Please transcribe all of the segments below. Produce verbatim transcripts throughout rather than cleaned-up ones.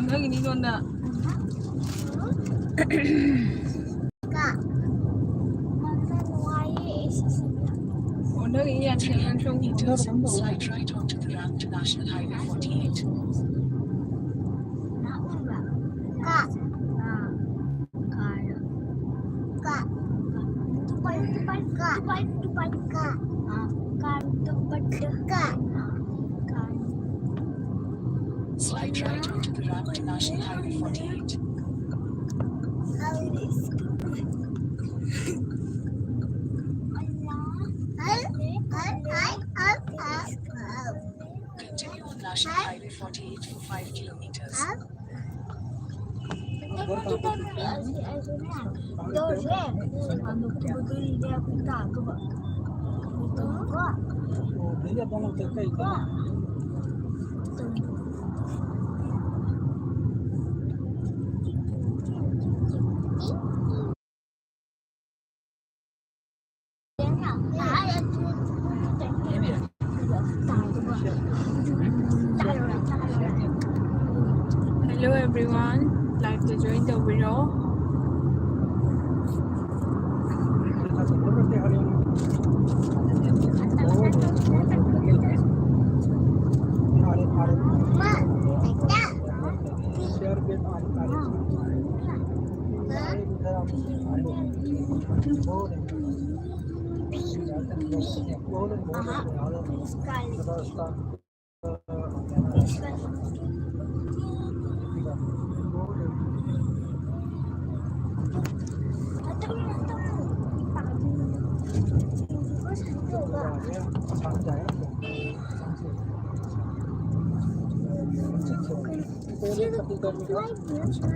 ꯅꯪꯒꯤꯅꯤ ꯂꯣꯟꯗ꯫ ꯑꯣ, ꯅꯪꯒꯤ ꯌꯥꯟꯁꯤꯟꯅ ꯁꯣꯝꯒꯤ ꯀꯥ꯫ ꯀꯥ꯫ ꯇꯨꯄꯜ, ꯇꯨꯄꯜ, ꯀꯥ꯫ ꯇꯨꯄꯜ, ꯇꯨꯄꯜ, ꯀꯥ꯫ ꯑꯥ, ꯀꯥ, ꯇꯨꯄꯜ, ꯀꯥ꯫ ꯑꯥ, ꯀꯥ꯫ Slight right onto the ramp to National Highway forty-eight. Continue on National Highway forty-eight for five kilometers. Hello everyone, live ꯇ join ꯇꯧꯕꯤꯔꯣ꯫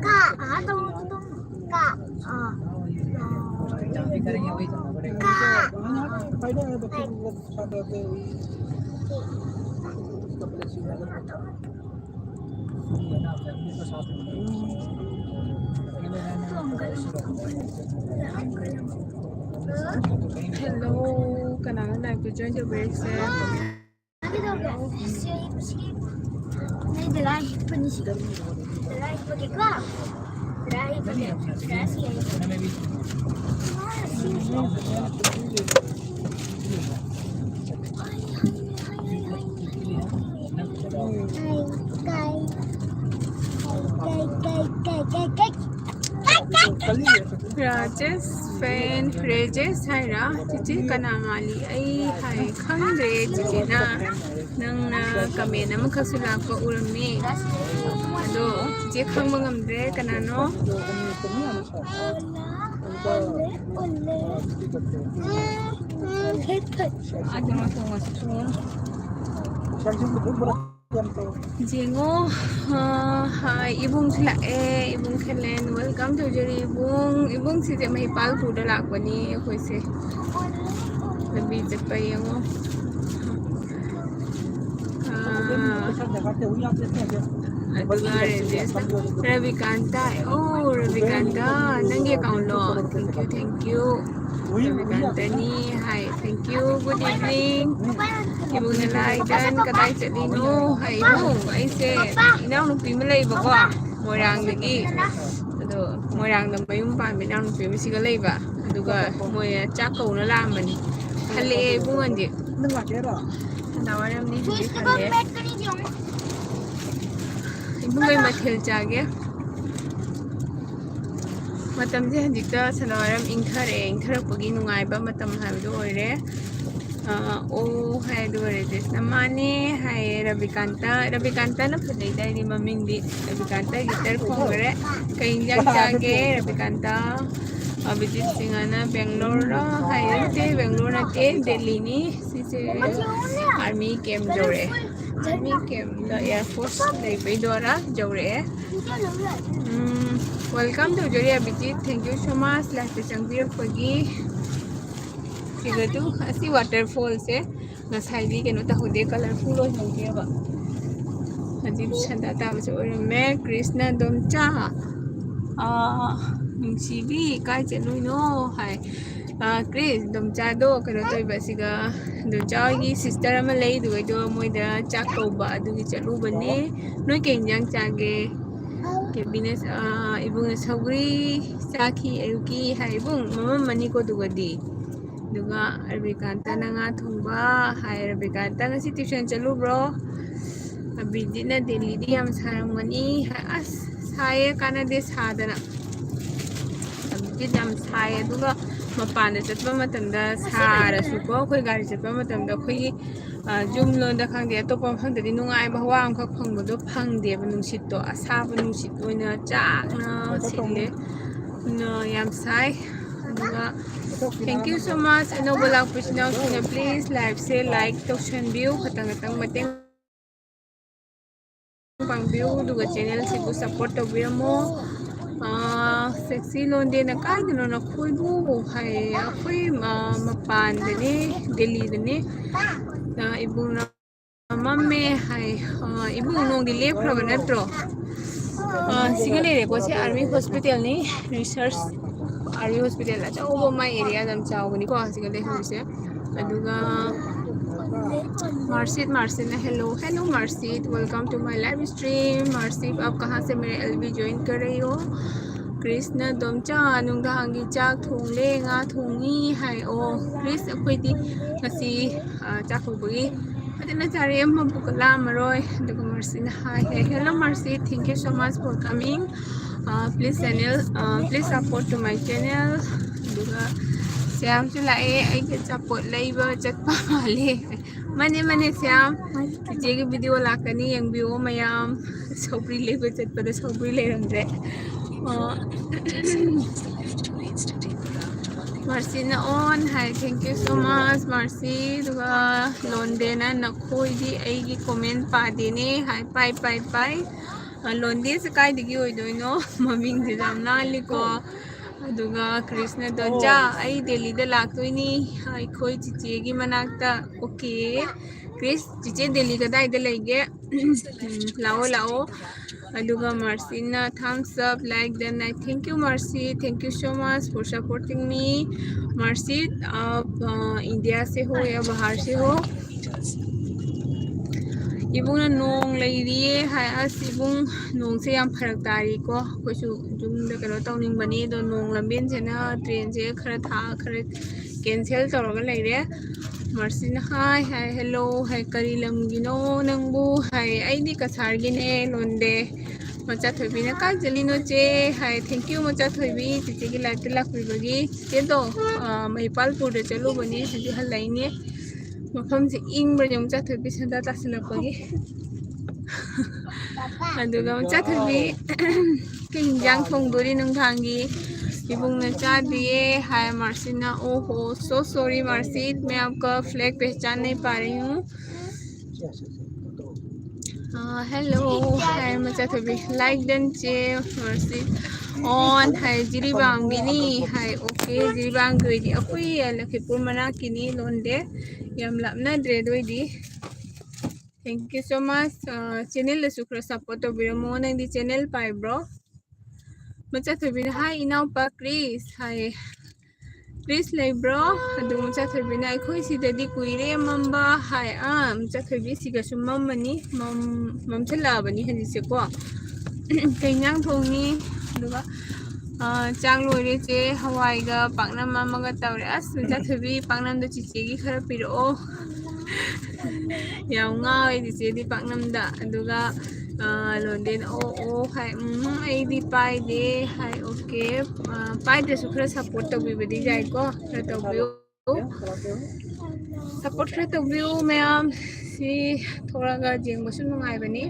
ꯀꯥ, ꯑꯥ, ꯇꯧꯔꯣ, ꯇꯧꯔꯣ꯫ ꯀꯥ, ꯑꯥ, ꯑꯥ, ꯀꯥ꯫ Hello, ꯀꯅꯥꯅꯣ live ꯇ join ꯇꯧꯕꯤꯔꯤꯁꯦ? ꯅꯣꯏꯗ ꯂꯥꯏ ꯌꯦꯛꯄꯅꯤ ꯁꯤꯗ꯫ Rajesh fan, Rajesh ꯍꯥꯏꯔꯥ? ꯆꯤꯆꯦ ꯀꯅꯥ ꯃꯥꯜꯂꯤ? ꯑꯩ ꯍꯥꯏ ꯈꯪꯗ꯭ꯔꯦ ꯆꯤꯆꯦꯅ꯫ ꯅꯪꯅ comment ꯑꯃꯈꯛꯁꯨ ꯂꯥꯛꯄ ꯎꯔꯝꯃꯦ꯫ ꯑꯗꯣ ꯆꯤꯆꯦ ꯈꯪꯕ ꯉꯝꯗ꯭ꯔꯦ ꯀꯅꯥꯅꯣ꯫ ꯑꯗꯨ ꯃꯇꯨꯡ ꯑꯣꯏꯁꯨ ꯌꯦꯡꯉꯣ꯫ ꯑ, ꯍꯥꯏ, ꯏꯕꯨꯡꯁꯨ ꯂꯥꯛꯑꯦ꯫ ꯏꯕꯨꯡ ꯈꯦꯂꯦꯟ, welcome ꯇꯧꯖꯔꯤ ꯏꯕꯨꯡ꯫ ꯏꯕꯨꯡꯁꯤꯁꯦ ꯃꯍꯤꯄꯥꯜ ꯄꯨꯔꯗ ꯂꯥꯛꯄꯅꯤ ꯑꯩꯈꯣꯏꯁꯦ꯫ ꯂꯝꯕꯤ ꯆꯠꯄ ꯌꯦꯡꯉꯣ꯫ ꯑ, ꯑꯗꯨꯒ ꯔꯦꯖꯦꯁꯅ, ꯔꯕꯤꯀꯥꯟꯇ, ꯑꯣ, ꯔꯕꯤꯀꯥꯟꯇ, ꯅꯪꯒꯤ account low? Thank you, thank you꯫ ꯔꯕꯤꯀꯥꯟꯇꯅꯤ high, thank you, good evening꯫ ꯏꯕꯨꯡ ꯅꯂꯥꯏꯗꯟ, ꯀꯗꯥꯏ ꯆꯠꯂꯤꯅꯣ? ꯍꯥꯏ, ꯏꯕꯨꯡ, ꯑꯩꯁꯦ ꯏꯅꯥꯎꯅꯨꯄꯤ ꯑꯃ ꯂꯩꯕꯀꯣ, ꯃꯣꯏꯔꯥꯡꯗꯒꯤ꯫ ꯑꯗꯣ ꯃꯣꯏꯔꯥꯡꯗ ꯃꯌꯨꯝ ꯄꯥꯟꯕ ꯏꯅꯥꯎꯅꯨꯄꯤ ꯑꯃ ꯁꯤꯒ ꯂꯩꯕ꯫ ꯑꯗꯨꯒ ꯃꯣꯏ ꯆꯥꯛ ꯀꯧꯅ ꯂꯥꯛꯑꯝꯕꯅꯤ꯫ ꯍꯜꯂꯛꯑꯦ ꯏꯕꯨꯡꯉꯣꯗꯤ꯫ ꯁꯟꯗꯥꯋꯥꯏꯔꯝꯅꯤ, ꯍꯧꯖꯤꯛ ꯍꯜꯂꯛꯑꯦ꯫ ꯏꯕꯨꯡ ꯀꯩ ꯃꯊꯦꯜ ꯆꯥꯒꯦ? ꯃꯇꯝꯁꯦ ꯍꯧꯖꯤꯛꯇ ꯁꯟꯗꯥꯋꯥꯏꯔꯝ ꯏꯪꯊꯔꯛꯑꯦ, ꯏꯪꯊꯔꯛꯄꯒꯤ ꯅꯨꯡꯉꯥꯏꯕ ꯃꯇꯝ ꯍꯥꯏꯕꯗꯨ ꯑꯣꯏꯔꯦ꯫ ꯑ, ꯑꯣ ꯍꯥꯏ, ꯑꯗꯨꯒ ꯔꯦꯖꯦꯁꯅ ꯃꯥꯅꯦ ꯍꯥꯏꯌꯦ꯫ ꯔꯕꯤꯀꯥꯟꯇ, ꯔꯕꯤꯀꯥꯟꯇꯅ ꯐꯖꯩꯗꯥꯏꯅꯦ ꯃꯃꯤꯡꯗꯤ꯫ ꯔꯕꯤꯀꯥꯟꯇ ꯒꯤꯇꯔ ꯈꯣꯡꯈ꯭ꯔꯦ꯫ ꯀꯩ ꯏꯟꯖꯥꯡ ꯆꯥꯒꯦ ꯔꯕꯤꯀꯥꯟꯇ? ꯑ, ꯕꯤꯖꯤꯠ ꯁꯤꯡꯍꯅ ꯕꯦꯡꯒ꯭ꯂꯣꯔꯔꯣ ꯍꯥꯏꯌꯦ꯫ ꯅꯠꯇꯦ, ꯕꯦꯡꯒ꯭ꯂꯣꯔ ꯅꯠꯇꯦ, ꯗꯦꯜꯂꯤꯅꯤ꯫ ꯁꯤꯁꯦ army camp ꯌꯧꯔꯛꯑꯦ꯫ Army camp ꯗ air force ꯂꯩꯕꯩ ꯗ꯭ꯋꯥꯔꯥ ꯌꯧꯔꯛꯑꯦ꯫ ꯎꯝ, welcome ꯇꯧꯖꯔꯤ ꯑꯕꯤꯖꯤꯠ, thank you so much live ꯇ ꯆꯪꯕꯤꯔꯛꯄꯒꯤ꯫ ꯁꯤꯗ ꯑꯗꯨ, ꯑꯁꯤ waterfall ꯁꯦ ꯉꯁꯥꯏꯗꯤ ꯀꯩꯅꯣ ꯇꯧꯍꯧꯗꯦ, colourful ꯑꯣꯏꯍꯧꯗꯦꯕ꯫ ꯍꯧꯖꯤꯛ ꯁꯟꯗꯥ ꯇꯥꯕꯁꯦ ꯑꯣꯏꯔꯝꯃꯦ꯫ ꯀ꯭ꯔꯤꯁꯅ ꯗꯣꯝꯆꯥ, ꯑꯥ, ꯅꯨꯡꯁꯤꯕꯤ, ꯀꯥꯏ ꯆꯠꯂꯨꯏꯅꯣ ꯍꯥꯏ꯫ ꯑꯥ, ꯀ꯭ꯔꯤꯁ, ꯗꯣꯝꯆꯥꯗꯣ ꯀꯩꯅꯣ ꯇꯧꯕ, ꯁꯤꯒ ꯗꯣꯝꯆꯥ ꯍꯣꯏꯒꯤ sister ꯑꯃ ꯂꯩ, ꯑꯗꯨꯒꯩꯗꯣ ꯃꯣꯏꯗ ꯆꯥꯛ ꯀꯧꯕ ꯑꯗꯨꯒꯤ ꯆꯠꯂꯨꯕꯅꯦ꯫ ꯅꯣꯏ ꯀꯩ ꯏꯟꯖꯥꯡ ꯆꯥꯒꯦ? ꯀꯦꯕꯤꯅ, ꯑ, ꯏꯕꯨꯡꯅ ꯁꯧꯒ꯭ꯔꯤ ꯆꯥꯈꯤ ꯑꯌꯨꯛꯀꯤ ꯍꯥꯏ꯫ ꯏꯕꯨꯡ ꯃꯃꯝꯃꯅꯤꯀꯣ ꯑꯗꯨꯒꯗꯤ꯫ ꯑꯗꯨꯒ ꯔꯕꯤꯀꯥꯟꯇꯅ ꯉꯥ ꯊꯣꯡꯕ ꯍꯥꯏ꯫ ꯔꯕꯤꯀꯥꯟꯇ ꯉꯁꯤ tuition ꯆꯠꯂꯨꯕ꯭ꯔꯣ? ꯑꯕꯤꯖꯤꯠꯅ ꯗꯦꯜꯂꯤꯗꯤ ꯌꯥꯝ ꯁꯥꯔꯝꯒꯅꯤ ꯍꯥꯏ꯫ ꯑꯁ, ꯁꯥꯏꯌꯦ, ꯀꯥꯟꯅꯗꯦ ꯁꯥꯗꯅ꯫ ꯑꯕꯤꯖꯤꯠ ꯌꯥꯝ ꯁꯥꯏ꯫ ꯑꯗꯨꯒ ꯃꯄꯥꯟꯗ ꯆꯠꯄ ꯃꯇꯝꯗ ꯁꯥꯔꯁꯨꯀꯣ, ꯑꯩꯈꯣꯏ ꯒꯥꯔꯤ ꯆꯠꯄ ꯃꯇꯝꯗ ꯑꯩꯈꯣꯏꯒꯤ, ꯑ, ꯌꯨꯝ ꯂꯣꯝꯗ ꯈꯪꯗꯦ, ꯑꯇꯣꯞꯄ ꯃꯐꯝꯗꯗꯤ ꯅꯨꯡꯉꯥꯏꯕ ꯍꯋꯥ ꯑꯃꯈꯛ ꯐꯪꯕꯗꯣ ꯐꯪꯗꯦꯕ꯫ ꯅꯨꯡꯁꯤꯠꯇꯣ, ꯑꯁꯥꯕ ꯅꯨꯡꯁꯤꯠ ꯑꯣꯏꯅ ꯆꯥꯛꯅ ꯁꯤꯠꯂꯦ꯫ ꯑꯗꯨꯅ ꯌꯥꯝ ꯁꯥꯏ꯫ ꯑꯗꯨꯒ thank you so much ꯑꯅꯧꯕ ꯂꯥꯛꯄꯁꯤꯡꯅ please liveꯁꯦ like ꯇꯧꯁꯟꯕꯤꯌꯨ, ꯈꯇꯪ ꯈꯇꯪ ꯃꯇꯦꯡ ꯄꯥꯡꯕꯤꯌꯨ, ꯑꯗꯨꯒ channelꯁꯤꯕꯨ support ꯇꯧꯕꯤꯔꯝꯃꯣ꯫ ꯑꯥ, sexy ꯂꯣꯟꯗꯦꯅ ꯀꯥꯏꯗꯅꯣ ꯅꯈꯣꯏꯕꯨ ꯍꯥꯏ? ꯑꯩꯈꯣꯏ, ꯑꯥ, ꯃꯄꯥꯟꯗꯅꯦ, ꯗꯦꯜꯂꯤꯗꯅꯦ꯫ ꯑꯥ, ꯏꯕꯨꯡꯅ ꯃꯝꯃꯦ ꯍꯥꯏ꯫ ꯑꯥ, ꯏꯕꯨꯡ ꯅꯣꯡꯗꯤ ꯂꯦꯞꯈ꯭ꯔꯕ ꯅꯠꯇ꯭ꯔꯣ? ꯑꯥ, ꯁꯤꯒ ꯂꯩꯔꯦꯀꯣ, ꯁꯤ army hospitalꯅꯤ, research army hospital ꯑꯆꯧꯕ ꯑꯃ, areaꯗ ꯌꯥꯝ ꯆꯥꯎꯕꯅꯤꯀꯣ ꯁꯤꯒ ꯂꯩꯍꯧꯔꯤꯁꯦ꯫ ꯑꯗꯨꯒ ꯃꯥꯔꯁꯤꯠ, ꯃꯥꯔꯁꯤꯠꯅ hello, hello ꯃꯥꯔꯁꯤꯠ, welcome to my live stream꯫ ꯃꯥꯔꯁꯤꯠ, आप कहाँ से मेरे LV join कर रही हो? ꯀ꯭ꯔꯤꯁꯅ ꯗꯣꯝꯆꯥ, ꯅꯨꯡꯗꯥꯡꯒꯤ ꯆꯥꯛ ꯊꯣꯡꯂꯦ, ꯉꯥ ꯊꯣꯡꯉꯤ ꯍꯥꯏ꯫ ꯑꯣ ꯀ꯭ꯔꯤꯁ, ꯑꯩꯈꯣꯏꯗꯤ ꯉꯁꯤ, ꯑ, ꯆꯥꯛꯀꯧꯕꯒꯤ ꯐꯖꯅ ꯆꯥꯔꯦ, ꯑꯃꯕꯨ ꯂꯥꯝꯃꯔꯣꯏ꯫ ꯑꯗꯨꯒ ꯃꯥꯔꯁꯤꯅ ꯍꯥꯏ, hello ꯃꯥꯔꯁꯤ, thank you so much for coming꯫ ꯑ, please channel, ꯑ, please support to my channel꯫ ꯑꯗꯨꯒ ꯁ꯭ꯌꯥꯝꯁꯨ ꯂꯥꯛꯑꯦ, ꯑꯩꯒꯤ ꯑꯆꯥꯄꯣꯠ ꯂꯩꯕ ꯆꯠꯄ ꯃꯥꯜꯂꯦ꯫ ꯃꯥꯅꯦ, ꯃꯥꯅꯦ, ꯁ꯭ꯌꯥꯝ꯫ ꯏꯆꯦꯒꯤ video ꯂꯥꯛꯀꯅꯤ, ꯌꯦꯡꯕꯤꯌꯣ ꯃꯌꯥꯝ꯫ ꯁꯧꯒ꯭ꯔꯤ ꯂꯩꯕ ꯆꯠꯄꯗ ꯁꯧꯒ꯭ꯔꯤ ꯂꯩꯔꯝꯗ꯭ꯔꯦ꯫ ꯑꯣ꯫ ꯃꯥꯔꯁꯤꯅ on high, thank you so much ꯃꯥꯔꯁꯤ꯫ ꯑꯗꯨꯒ ꯂꯣꯟꯗꯦꯅ ꯅꯈꯣꯏꯗꯤ ꯑꯩꯒꯤ comment ꯄꯥꯗꯦꯅꯦ ꯍꯥꯏ, ꯄꯥꯏ, ꯄꯥꯏ, ꯄꯥꯏ꯫ ꯑ, ꯂꯣꯟꯗꯦꯁꯦ ꯀꯥꯏꯗꯒꯤ ꯑꯣꯏꯗꯣꯏꯅꯣ? ꯃꯃꯤꯡꯁꯦ ꯌꯥꯝ ꯅꯥꯜꯂꯤꯀꯣ꯫ ꯑꯗꯨꯒ ꯀ꯭ꯔꯤꯁꯅ ꯗꯣꯟꯆꯥ, ꯑꯩ ꯗꯦꯜꯂꯤꯗ ꯂꯥꯛꯇꯣꯏꯅꯤ ꯑꯩꯈꯣꯏ ꯆꯤꯆꯦꯒꯤ ꯃꯅꯥꯛꯇ꯫ Okay꯫ ꯀ꯭ꯔꯤꯁ, ꯆꯤꯆꯦ ꯗꯦꯜꯂꯤ ꯀꯗꯥꯏꯗ ꯂꯩꯒꯦ? ꯎꯝ, ꯂꯥꯛꯑꯣ, ꯂꯥꯛꯑꯣ꯫ ꯑꯗꯨꯒ ꯃꯥꯔꯁꯤꯅ thumbs up, like, then I thank you ꯃꯥꯔꯁꯤ, thank you so much for supporting me। मार्सी, आप, अ, इंडिया से हो या बाहर से हो? ꯏꯕꯨꯡꯅ ꯅꯣꯡ ꯂꯩꯔꯤꯌꯦ ꯍꯥꯏ꯫ ꯑꯁ ꯏꯕꯨꯡ, ꯅꯣꯡꯁꯦ ꯌꯥꯝ ꯐꯔꯛ ꯇꯥꯔꯤꯀꯣ꯫ ꯑꯩꯈꯣꯏꯁꯨ ꯌꯨꯝꯗ ꯀꯩꯅꯣ ꯇꯧꯅꯤꯡꯕꯅꯤ, ꯑꯗꯣ ꯅꯣꯡ ꯂꯝꯕꯦꯟꯁꯤꯅ ꯇ꯭ꯔꯦꯟꯁꯦ ꯈꯔ ꯊꯥ ꯈꯔ ꯀꯦꯟꯁꯦꯜ ꯇꯧꯔꯒ ꯂꯩꯔꯦ꯫ ꯃꯥꯔꯁꯤꯅ ꯍꯥꯏ ꯍꯥꯏ, "ꯍꯦꯜꯂꯣ" ꯍꯥꯏ, "ꯀꯔꯤ ꯂꯝꯒꯤꯅꯣ ꯅꯪꯕꯨ?" ꯍꯥꯏ, "ꯑꯩꯗꯤ ꯀꯁꯥꯔꯒꯤꯅꯦ, ꯂꯣꯟꯗꯦ"꯫ ꯃꯆꯥ ꯊꯣꯏꯕꯤꯅ, "ꯀꯥꯏ ꯆꯠꯂꯤꯅꯣ ꯆꯦ?" ꯍꯥꯏ꯫ "Thank you ꯃꯆꯥ ꯊꯣꯏꯕꯤ, ꯆꯤꯆꯦꯒꯤ live ꯇ ꯂꯥꯛꯄꯤꯕꯒꯤ꯫ ꯆꯤꯆꯦꯗꯣ, ꯑ, ꯃꯍꯤꯄꯥꯜꯄꯨꯔꯗ ꯆꯠꯂꯨꯕꯅꯤ, ꯍꯧꯖꯤꯛ ꯍꯜꯂꯛꯏꯅꯦ꯫ ꯃꯐꯝꯁꯦ ꯏꯪꯕ꯭ꯔꯥ ꯌꯦꯡꯉꯨ, ꯃꯆꯥ ꯊꯣꯏꯕꯤ ꯁꯟꯗꯥ ꯇꯥꯁꯤꯜꯂꯛꯄꯒꯤ"꯫ ꯑꯗꯨꯒ ꯃꯆꯥ ꯊꯣꯏꯕꯤ, "ꯀꯩ ꯍꯤꯟꯖꯥꯡ ꯊꯣꯡꯗꯣꯔꯤ ꯅꯨꯡꯗꯥꯡꯒꯤ?" ꯏꯕꯨꯡꯅ, "ꯆꯥꯗ꯭ꯔꯤꯌꯦ" ꯍꯥꯏ꯫ ꯃꯥꯔꯁꯤꯅ, "ꯑꯣ ꯍꯣ, so sorry मार्सी, मैं आपका flag पहचान नहीं पा रही हूँ।" ꯑ, "ꯍꯦꯜꯂꯣ" ꯍꯥꯏ ꯃꯆꯥ ꯊꯣꯏꯕꯤ꯫ "Like done ꯆꯦ ꯃꯥꯔꯁꯤ꯫ On" high, "ꯖꯤꯔꯤꯕꯥꯝꯒꯤꯅꯤ" high. "Okay, ꯖꯤꯔꯤꯕꯥꯝꯒꯤ ꯑꯣꯏꯗꯤ ꯑꯩꯈꯣꯏ ꯂꯈꯤꯄꯨꯔ ꯃꯅꯥꯛꯀꯤꯅꯤ, ꯂꯣꯟꯗꯦ, ꯌꯥꯝ ꯂꯥꯞꯅꯗ꯭ꯔꯦ ꯑꯗꯨ ꯑꯣꯏꯗꯤ"꯫ Thank you so much꯫ ꯑ, channel ꯗꯁꯨ ꯈꯔ support ꯇꯧꯕꯤꯔꯝꯃꯣ꯫ ꯅꯪꯗꯤ channel ꯄꯥꯏꯕ꯭ꯔꯣ? ꯃꯆꯥ ꯊꯣꯏꯕꯤꯅ, "ꯍꯥꯏ ꯏꯅꯥꯎꯄꯥ ꯀ꯭ꯔꯤꯁ" ꯍꯥꯏꯌꯦ꯫ "ꯀ꯭ꯔꯤꯁ ꯂꯩꯕ꯭ꯔꯣ?" ꯑꯗꯨ ꯃꯆꯥ ꯊꯣꯏꯕꯤꯅ, "ꯑꯩꯈꯣꯏ ꯁꯤꯗꯗꯤ ꯀꯨꯏꯔꯦ ꯃꯝꯕ" ꯍꯥꯏ꯫ ꯑꯥ, ꯃꯆꯥ ꯊꯣꯏꯕꯤ, ꯁꯤꯒꯁꯨ ꯃꯝꯃꯅꯤ, ꯃꯝ-, ꯃꯝꯁꯤꯜꯂꯛꯑꯕꯅꯤ ꯍꯧꯖꯤꯛꯁꯦꯀꯣ꯫ "ꯀꯩ ꯏꯟꯖꯥꯡ ꯊꯣꯡꯉꯤ?" ꯑꯗꯨꯒ, ꯑꯥ, "ꯆꯥꯛ ꯂꯣꯏꯔꯦ ꯆꯦ, ꯍꯋꯥꯏꯒ ꯄꯥꯛꯅꯝ ꯑꯃꯒ ꯇꯧꯔꯦ"꯫ ꯑꯁ, ꯃꯆꯥ ꯊꯣꯏꯕꯤ, ꯄꯥꯛꯅꯝꯗꯣ ꯆꯤꯆꯦꯒꯤ ꯈꯔ ꯄꯤꯔꯛꯑꯣ꯫ ꯌꯥꯝ ꯉꯥꯎꯋꯦ ꯆꯤꯆꯦꯗꯤ ꯄꯥꯛꯅꯝꯗ꯫ ꯑꯗꯨꯒ, ꯑ, ꯂꯣꯟꯗꯦꯅ, "ꯑꯣ, ꯑꯣ" ꯍꯥꯏ, "ꯎꯝ, ꯑꯩꯗꯤ ꯄꯥꯏꯗꯦ" ꯍꯥꯏ꯫ "Okay, ꯑ, ꯄꯥꯏꯗ꯭ꯔꯁꯨ ꯈꯔ support ꯇꯧꯕꯤꯕꯗꯤ ꯌꯥꯏꯀꯣ, ꯈꯔ ꯇꯧꯕꯤꯌꯨ꯫ Support ꯈꯔ ꯇꯧꯕꯤꯌꯨ ꯃꯌꯥꯝ꯫ ꯁꯤ ꯊꯣꯛꯂꯛꯑꯒ ꯌꯦꯡꯕꯁꯨ ꯅꯨꯡꯉꯥꯏꯕꯅꯤ꯫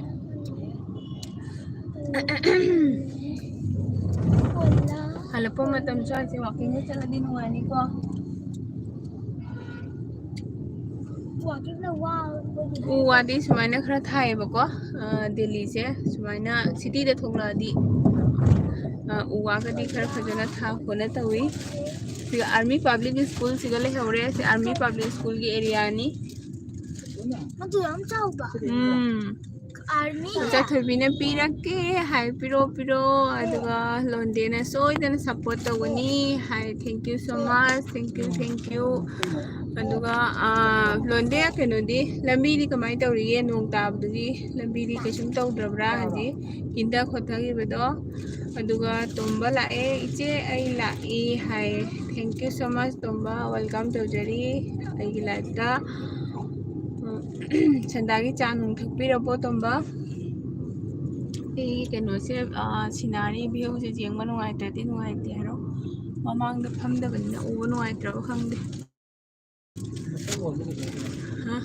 ꯍꯜꯂꯛꯄ ꯃꯇꯝ ꯁ꯭ꯋꯥꯏꯁꯦ walking ꯒ ꯆꯠꯂꯗꯤ ꯅꯨꯡꯉꯥꯏꯅꯤꯀꯣ꯫ ꯎ ꯋꯥꯗꯤ ꯁꯨꯃꯥꯏꯅ ꯈꯔ ꯊꯥꯏꯌꯦꯕꯀꯣ, ꯑ, ꯗꯦꯜꯂꯤꯁꯦ ꯁꯨꯃꯥꯏꯅ city ꯗ ꯊꯣꯛꯂꯛꯑꯗꯤ, ꯑ, ꯎ ꯋꯥꯒꯗꯤ ꯈꯔ ꯐꯖꯅ ꯊꯥ ꯈꯣꯠꯅ ꯇꯧꯏ꯫ ꯁꯤꯒ ꯑꯥꯔꯃꯤ ꯄꯕ꯭ꯂꯤꯛ ꯁ꯭ꯀꯨꯜꯁꯤꯒ ꯂꯩꯍꯧꯔꯦ꯫ ꯁꯤ ꯑꯥꯔꯃꯤ ꯄꯕ꯭ꯂꯤꯛ ꯁ꯭ꯀꯨꯜꯒꯤ ꯑꯦꯔꯤꯌꯥꯅꯤ꯫ ꯃꯗꯨ ꯌꯥꯝ ꯆꯥꯎꯕ꯫ ꯎꯝ꯫ ꯑꯥꯔꯃꯤ꯫ ꯆꯥꯊꯣꯏꯕꯤꯅ ꯄꯤꯔꯛꯀꯦ ꯍꯥꯏ, ꯄꯤꯔꯣ, ꯄꯤꯔꯣ꯫ ꯑꯗꯨꯒ ꯂꯣꯟꯗꯦꯅ ꯁꯣꯏꯗꯅ support ꯇꯧꯒꯅꯤ ꯍꯥꯏ꯫ Thank you so much, thank you, thank you꯫ ꯑꯗꯨꯒ, ꯑ, ꯂꯣꯟꯗꯦ, ꯀꯩꯅꯣꯗꯤ, ꯂꯝꯕꯤꯗꯤ ꯀꯃꯥꯏꯅ ꯇꯧꯔꯤꯒꯦ? ꯅꯣꯡ ꯇꯥꯕꯗꯨꯒꯤ ꯂꯝꯕꯤꯗꯤ ꯀꯩꯁꯨꯝ ꯇꯧꯗ꯭ꯔꯕ꯭ꯔꯥ? ꯍꯧꯖꯤꯛ ꯀꯤꯟꯊ ꯈꯣꯠꯊꯈꯤꯕꯗꯣ꯫ ꯑꯗꯨꯒ ꯇꯣꯝꯕ ꯂꯥꯛꯑꯦ, "ꯏꯆꯦ, ꯑꯩ ꯂꯥꯛꯏ" ꯍꯥꯏ꯫ Thank you so much, Tomba, welcome ꯇꯧꯖꯔꯤ ꯑꯩꯒꯤ live ꯇ꯫ ꯎꯝ, ꯁꯟꯗꯥꯒꯤ ꯆꯥ ꯅꯨꯡ ꯊꯛꯄꯤꯔꯕꯣ, ꯇꯣꯝꯕ? ꯑꯩ ꯀꯩꯅꯣꯁꯦ, ꯑ, scenery view ꯁꯦ ꯌꯦꯡꯕ ꯅꯨꯡꯉꯥꯏꯇ꯭ꯔꯗꯤ ꯅꯨꯡꯉꯥꯏꯇꯦ ꯍꯥꯏꯔꯣ? ꯃꯃꯥꯡꯗ ꯐꯝꯗꯕꯅꯤꯅ ꯎꯕ ꯅꯨꯡꯉꯥꯏꯇ꯭ꯔꯕ ꯈꯪꯗꯦ꯫ ꯍꯥ?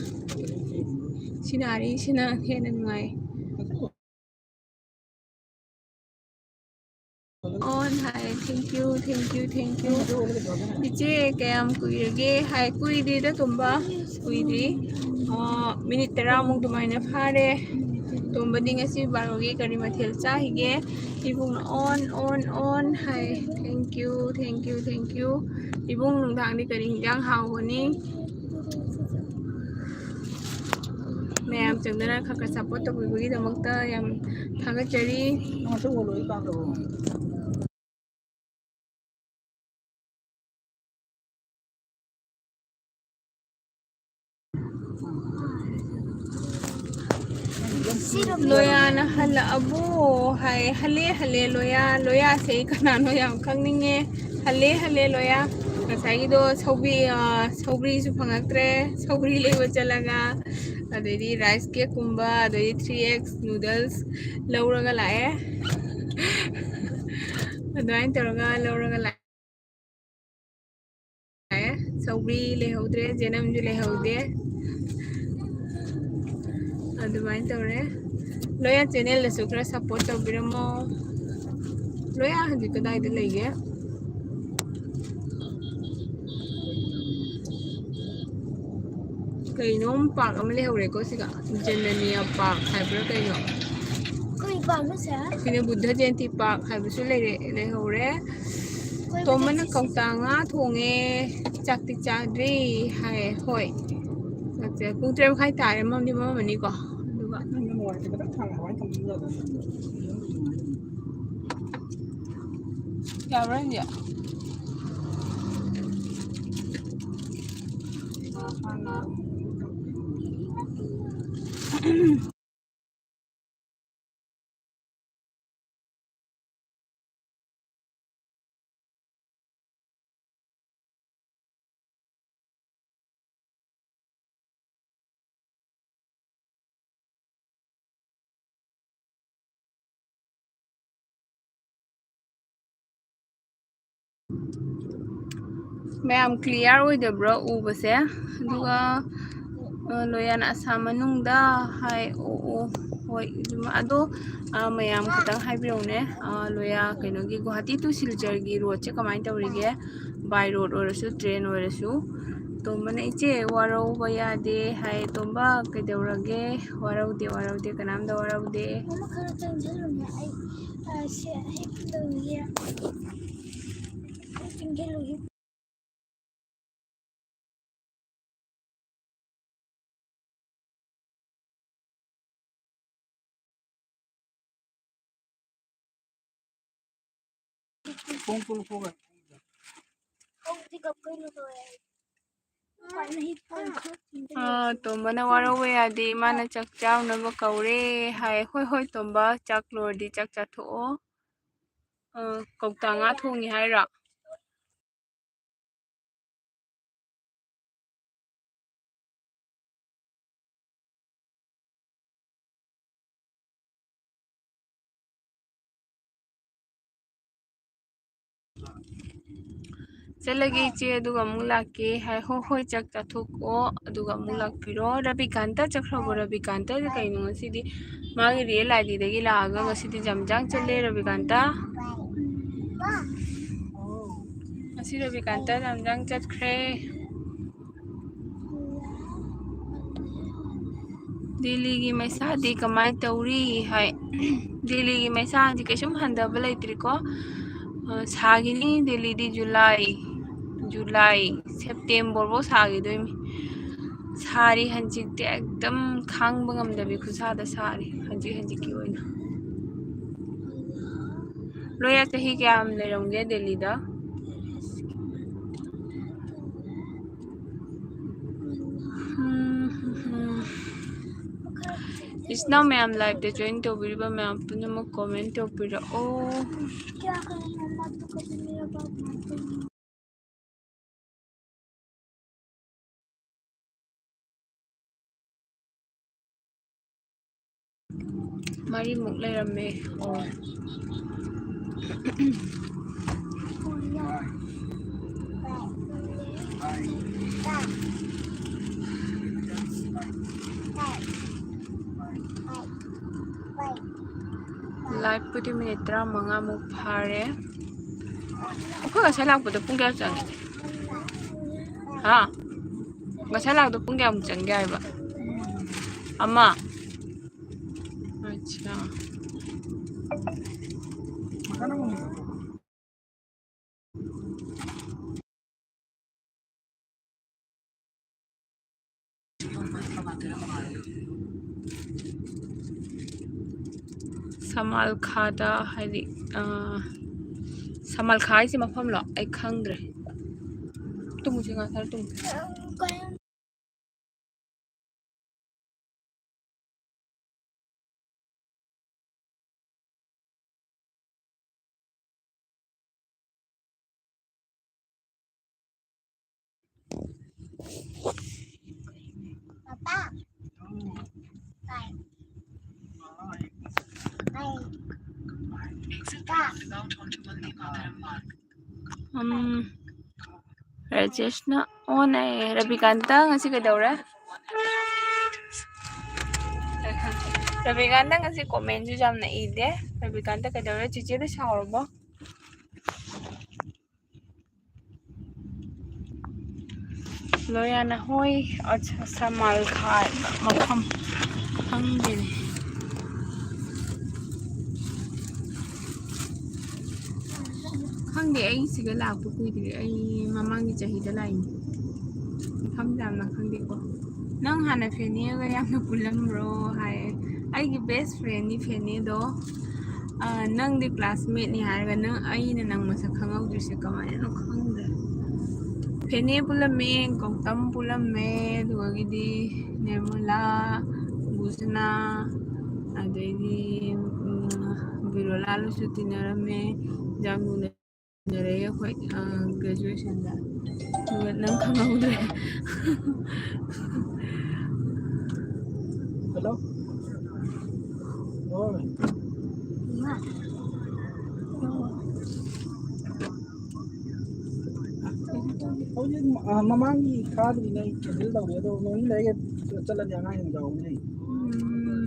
Scenery ꯁꯤꯅ ꯍꯦꯟꯅ ꯅꯨꯡꯉꯥꯏ꯫ On high. Thank you, thank you, thank you꯫ ꯏꯆꯦ, ꯀꯌꯥꯝ ꯀꯨꯏꯔꯒꯦ? ꯍꯥꯏ, ꯀꯨꯏꯗ꯭ꯔꯤꯗ, ꯇꯣꯝꯕ, ꯀꯨꯏꯗ꯭ꯔꯤ꯫ ꯑ, minute ꯇꯔꯥꯃꯨꯛ ꯑꯗꯨꯃꯥꯏꯅ ꯐꯥꯔꯦ꯫ ꯇꯣꯝꯕꯗꯤ ꯉꯁꯤ ꯕꯥꯔꯣꯒꯤ ꯀꯔꯤ ꯃꯊꯦꯜ ꯆꯥꯈꯤꯒꯦ? ꯏꯕꯨꯡꯅ on, on, on high. Thank you, thank you, thank you꯫ ꯏꯕꯨꯡ, ꯅꯨꯡꯗꯥꯡꯗꯤ ꯀꯔꯤ ꯍꯤꯟꯖꯥꯡ ꯍꯥꯎꯒꯅꯤ? ꯃꯌꯥꯝ ꯆꯪꯗꯅ ꯈꯔ ꯈꯔ support ꯇꯧꯕꯤꯕꯒꯤꯗꯃꯛꯇ ꯌꯥꯝ ꯊꯥꯒꯠꯆꯔꯤ꯫ ꯂꯣꯌꯥꯅ ꯍꯜꯂꯛꯑꯕꯣ ꯍꯥꯏ꯫ ꯍꯜꯂꯦ, ꯍꯜꯂꯦ, ꯂꯣꯌꯥ꯫ ꯂꯣꯌꯥꯁꯦ ꯑꯩ ꯀꯅꯥꯅꯣ ꯌꯥꯝ ꯈꯪꯅꯤꯡꯉꯦ꯫ ꯍꯜꯂꯦ, ꯍꯜꯂꯦ, ꯂꯣꯌꯥ꯫ ꯉꯁꯥꯏꯒꯤꯗꯣ ꯁꯧꯒ꯭ꯔꯤ, ꯑ, ꯁꯧꯒ꯭ꯔꯤꯁꯨ ꯐꯪꯉꯛꯇ꯭ꯔꯦ꯫ ꯁꯧꯒ꯭ꯔꯤ ꯂꯩꯕ ꯆꯠꯂꯒ, ꯑꯗꯩꯗꯤ rice cake ꯀꯨꯝꯕ, ꯑꯗꯩꯗꯤ three X noodles ꯂꯧꯔꯒ ꯂꯥꯛꯑꯦ꯫ ꯑꯗꯨꯃꯥꯏꯅ ꯇꯧꯔꯒ ꯂꯧꯔꯒ ꯂꯥꯛꯑꯦ꯫ ꯁꯧꯒ꯭ꯔꯤ ꯂꯩꯍꯧꯗ꯭ꯔꯦ, ꯖꯦꯅꯝꯁꯨ ꯂꯩꯍꯧꯗꯦ꯫ ꯑꯗꯨꯃꯥꯏꯅ ꯇꯧꯔꯦ꯫ ꯂꯣꯌꯥ channel ꯗꯁꯨ ꯈꯔ support ꯇꯧꯕꯤꯔꯝꯃꯣ꯫ ꯂꯣꯌꯥ ꯍꯧꯖꯤꯛ ꯀꯗꯥꯏꯗ ꯂꯩꯒꯦ? ꯀꯩꯅꯣꯝ park ꯑꯃ ꯂꯩꯍꯧꯔꯦꯀꯣ ꯁꯤꯒ꯫ ꯖꯦꯅꯅꯤꯌꯥ park ꯍꯥꯏꯕ꯭ꯔꯥ ꯀꯩꯅꯣ? ꯀꯩ park ꯅꯣ ꯁꯦ? ꯁꯤꯅ ꯕꯨꯗꯙ ꯖꯌꯟꯇꯤ park ꯍꯥꯏꯕꯁꯨ ꯂꯩꯔꯦ, ꯂꯩꯍꯧꯔꯦ꯫ ꯀꯣꯏꯕ ꯇꯣꯝꯕꯅ ꯆꯠꯁꯤ꯫ ꯀꯧꯇꯥ ꯉꯥ ꯊꯣꯡꯉꯦ, ꯆꯥꯛꯇꯤ ꯆꯥꯗ꯭ꯔꯤ ꯍꯥꯏ꯫ ꯍꯣꯏ꯫ ꯆꯥꯛꯁꯦ ꯄꯨꯡ ꯇꯔꯦꯠ ꯃꯈꯥꯏ ꯇꯥꯔꯦ, ꯃꯝꯗꯤ ꯃꯝꯃꯅꯤꯀꯣ꯫ ꯑꯗꯨꯒ ꯌꯥꯕ꯭ꯔꯥ ꯌꯦꯡꯒꯦ? ꯃꯌꯥꯝ clear ꯑꯣꯏꯗꯕ꯭ꯔꯥ ꯎꯕꯁꯦ? ꯑꯗꯨꯒ, ꯑ, ꯂꯣꯌꯥꯅ ꯑꯁꯥꯝ ꯃꯅꯨꯡꯗ ꯍꯥꯏ꯫ ꯑꯣ, ꯑꯣ, ꯍꯣꯏ, ꯑꯗꯨꯝ, ꯑꯗꯣ, ꯑ, ꯃꯌꯥꯝ ꯈꯤꯇꯪ ꯍꯥꯏꯕꯤꯔꯛꯎꯅꯦ꯫ ꯑ, ꯂꯣꯌꯥ, ꯀꯩꯅꯣꯒꯤ, ꯒꯨꯋꯥꯍꯥꯇꯤ to ꯁꯤꯜꯆꯔꯒꯤ roadꯁꯦ ꯀꯃꯥꯏꯅ ꯇꯧꯔꯤꯒꯦ? By road ꯑꯣꯏꯔꯁꯨ, train ꯑꯣꯏꯔꯁꯨ꯫ ꯇꯣꯝꯕꯅ, "ꯏꯆꯦ, ꯋꯥꯔꯧꯕ ꯌꯥꯗꯦ," ꯍꯥꯏ꯫ ꯇꯣꯝꯕ, ꯀꯩꯗꯧꯔꯒꯦ? ꯋꯥꯔꯧꯗꯦ, ꯋꯥꯔꯧꯗꯦ, ꯀꯅꯥꯝꯇ ꯋꯥꯔꯧꯗꯦ꯫ ꯃꯃꯥ, ꯈꯔ ꯆꯪꯁꯤꯜꯂꯨꯅꯦ, ꯑꯩ, ꯑ, ꯁꯤ, ꯑꯩ ꯇꯧꯔꯤꯌꯦ꯫ ꯑꯩ ꯆꯪꯁꯤꯜꯂꯨꯒꯦ꯫ ꯍꯧꯖꯤꯛ ꯑꯩꯈꯣꯏꯅ ꯂꯣꯏꯔꯦ꯫ ꯑꯥ, ꯇꯣꯝꯕꯅ ꯋꯥꯔꯧꯕ ꯌꯥꯗꯦ, ꯏꯃꯥꯅ ꯆꯥꯛ ꯆꯥꯎꯅꯕ ꯀꯧꯔꯦ ꯍꯥꯏ꯫ ꯍꯣꯏ, ꯍꯣꯏ, ꯇꯣꯝꯕ, ꯆꯥꯛ ꯂꯣꯏꯔꯗꯤ ꯆꯥꯛ ꯆꯥꯊꯣꯛꯑꯣ꯫ ꯑꯥ, ꯀꯧꯇꯥ ꯉꯥ ꯊꯣꯡꯉꯤ ꯍꯥꯏꯔꯣ? ꯆꯠꯂꯒꯦ ꯏꯆꯦ, ꯑꯗꯨꯒ ꯑꯃꯨꯛ ꯂꯥꯛꯀꯦ ꯍꯥꯏ꯫ ꯍꯣ, ꯍꯣꯏ, ꯆꯥꯛ ꯆꯥꯊꯣꯛꯑꯣ, ꯑꯗꯨꯒ ꯑꯃꯨꯛ ꯂꯥꯛꯄꯤꯔꯣ꯫ ꯔꯕꯤꯀꯥꯟꯇ ꯆꯠꯈ꯭ꯔꯕꯣ? ꯔꯕꯤꯀꯥꯟꯇꯁꯦ ꯀꯩꯅꯣ ꯉꯁꯤꯗꯤ ꯃꯥꯒꯤ real IDꯗꯒꯤ ꯂꯥꯛꯑꯒ ꯉꯁꯤꯗꯤ ꯖꯝꯖꯥꯡ ꯆꯠꯂꯦ ꯔꯕꯤꯀꯥꯟꯇ꯫ ꯉꯁꯤ ꯔꯕꯤꯀꯥꯟꯇ ꯖꯝꯖꯥꯡ ꯆꯠꯈ꯭ꯔꯦ꯫ ꯗꯦꯜꯂꯤꯒꯤ ꯃꯩꯁꯥꯗꯤ ꯀꯃꯥꯏꯅ ꯇꯧꯔꯤ ꯍꯥꯏ꯫ ꯗꯦꯜꯂꯤꯒꯤ ꯃꯩꯁꯥꯁꯤ ꯀꯩꯁꯨꯝ ꯍꯟꯊꯕ ꯂꯩꯇ꯭ꯔꯤꯀꯣ꯫ ꯑ, ꯁꯥꯒꯤꯅꯤ ꯗꯦꯜꯂꯤꯗꯤ ꯖꯨꯂꯥꯏ, ꯖꯨꯂꯥꯏ, ꯁꯦꯞꯇꯦꯝꯕꯔꯐꯥꯎ ꯁꯥꯈꯤꯗꯣꯏꯅꯤ꯫ ꯁꯥꯔꯤ ꯍꯟꯆꯤꯠꯇꯤ ꯑꯦꯛꯗꯝ ꯈꯥꯡꯕ ꯉꯝꯗꯕꯤ ꯈꯨꯠꯁꯥꯗ ꯁꯥꯔꯤ ꯍꯟꯆꯤꯠ ꯍꯟꯆꯤꯠꯀꯤ ꯑꯣꯏꯅ꯫ ꯂꯣꯌꯥ ꯆꯍꯤ ꯀꯌꯥꯝ ꯂꯩꯔꯝꯒꯦ ꯗꯦꯜꯂꯤꯗ? ꯏꯆꯤꯟ ꯏꯅꯥꯎ ꯃꯌꯥꯝ, live ꯇ join ꯇꯧꯕꯤꯔꯤꯕ ꯃꯌꯥꯝ ꯄꯨꯝꯅꯃꯛ comment ꯇꯧꯕꯤꯔꯛꯑꯣ꯫ क्या करें, मम्मा तो कभी मेरा बात मानते नहीं। ꯃꯔꯤꯃꯨꯛ ꯂꯩꯔꯝꯃꯦ꯫ ꯑꯣ꯫ Live ꯄꯨꯗꯤ minute ꯇꯔꯥꯃꯉꯥꯃꯨꯛ ꯐꯥꯔꯦ꯫ ꯑꯩꯈꯣꯏ ꯉꯁꯥꯏ ꯂꯥꯛꯄꯗꯣ ꯄꯨꯡ ꯀꯌꯥ ꯆꯪꯉꯤ? ꯍꯥ? ꯉꯁꯥꯏ ꯂꯥꯛꯄꯗꯣ ꯄꯨꯡ ꯀꯌꯥꯃꯨꯛ ꯆꯪꯒꯦ ꯍꯥꯏꯕ? ꯑꯃ? ꯑꯠꯆꯥ꯫ ꯁꯃꯥꯜꯈꯥꯗ ꯍꯥꯏꯗꯤ, ꯑ, ꯁꯃꯥꯜꯈꯥ ꯍꯥꯏꯁꯦ ꯃꯐꯝꯂꯣ? ꯑꯩ ꯈꯪꯗ꯭ꯔꯦ꯫ ꯇꯨꯝꯃꯨꯁꯦ, ꯉꯥꯏꯍꯥꯛ ꯇꯨꯝꯃꯨꯁꯦ꯫ ꯎꯝ, ꯔꯥꯖꯦꯁꯅ ꯑꯣꯟ ꯑꯦ꯫ ꯔꯕꯤꯀꯥꯟꯇ ꯉꯁꯤ ꯀꯩꯗꯧꯔꯦ? ꯔꯕꯤꯀꯥꯟꯇ ꯉꯁꯤ comment ꯁꯨ ꯌꯥꯝꯅ ꯏꯗꯦ꯫ ꯔꯕꯤꯀꯥꯟꯇ ꯀꯩꯗꯧꯔꯦ? ꯆꯤꯆꯦꯗ ꯁꯥꯎꯔꯕꯣ? ꯂꯣꯌꯥꯅ ꯍꯣꯏ, ꯑꯠꯁꯥ, ꯁꯃꯥꯜꯈꯥ ꯍꯥꯏꯕ ꯃꯐꯝ ꯈꯪꯗꯦꯅꯦ꯫ ꯈꯪꯗꯦ, ꯑꯩ ꯁꯤꯗ ꯂꯥꯛꯄ ꯀꯨꯏꯗ꯭ꯔꯤ꯫ ꯑꯩ ꯃꯃꯥꯡꯒꯤ ꯆꯍꯤꯗ ꯂꯥꯛꯏꯅꯦ꯫ ꯃꯐꯝ ꯌꯥꯝꯅ ꯈꯪꯗꯦꯀꯣ꯫ "ꯅꯪ ꯍꯥꯟꯅ ꯐꯦꯅꯦꯒ ꯌꯥꯝꯅ ꯄꯨꯜꯂꯝꯕ꯭ꯔꯣ?" ꯍꯥꯏꯌꯦ꯫ ꯑꯩꯒꯤ best friend ꯅꯤ ꯐꯦꯅꯦꯗꯣ꯫ ꯑ, ꯅꯪꯗꯤ classmate ꯅꯤ ꯍꯥꯏꯔꯒ ꯅꯪ, ꯑꯩꯅ ꯅꯪ ꯃꯁꯛ ꯈꯪꯍꯧꯗ꯭ꯔꯤꯁꯦ ꯀꯃꯥꯏꯅꯅꯣ ꯈꯪꯗ꯭ꯔꯦ꯫ ꯐꯦꯅꯦ ꯄꯨꯜꯂꯝꯃꯦ, ꯒꯧꯇꯝ ꯄꯨꯜꯂꯝꯃꯦ, ꯑꯗꯨꯗꯒꯤꯗꯤ ꯅꯤꯔꯃꯂꯥ, ꯒꯨꯁꯅꯥ, ꯑꯗꯩꯗꯤ ꯕꯤꯔꯣꯂꯥꯂꯨꯁꯨ ꯇꯤꯟꯅꯔꯝꯃꯦ꯫ ꯌꯥꯝ ꯂꯨꯅ ꯇꯤꯟꯅꯔꯛꯑꯦ ꯑꯩꯈꯣꯏ ꯒ꯭ꯔꯦꯖꯨꯑꯦꯁꯟꯗ꯫ ꯑꯗꯨꯒ ꯅꯪ ꯈꯪꯍꯧꯗ꯭ꯔꯦ꯫ Hello. ꯍꯣꯏ꯫ ꯍꯧꯖꯤꯛ, ꯑ, ꯃꯃꯥꯡꯒꯤ ꯊꯥꯗꯨꯗꯤ ꯑꯩ cancel ꯇꯧꯔꯦ, ꯑꯗꯣ ꯅꯣꯡ ꯅꯤꯅꯤ ꯂꯩꯔꯒ ꯆꯠꯂꯅꯤ, ꯑꯉꯥꯡꯁꯤꯡ ꯌꯥꯎꯕꯅꯦ꯫ ꯎꯝ,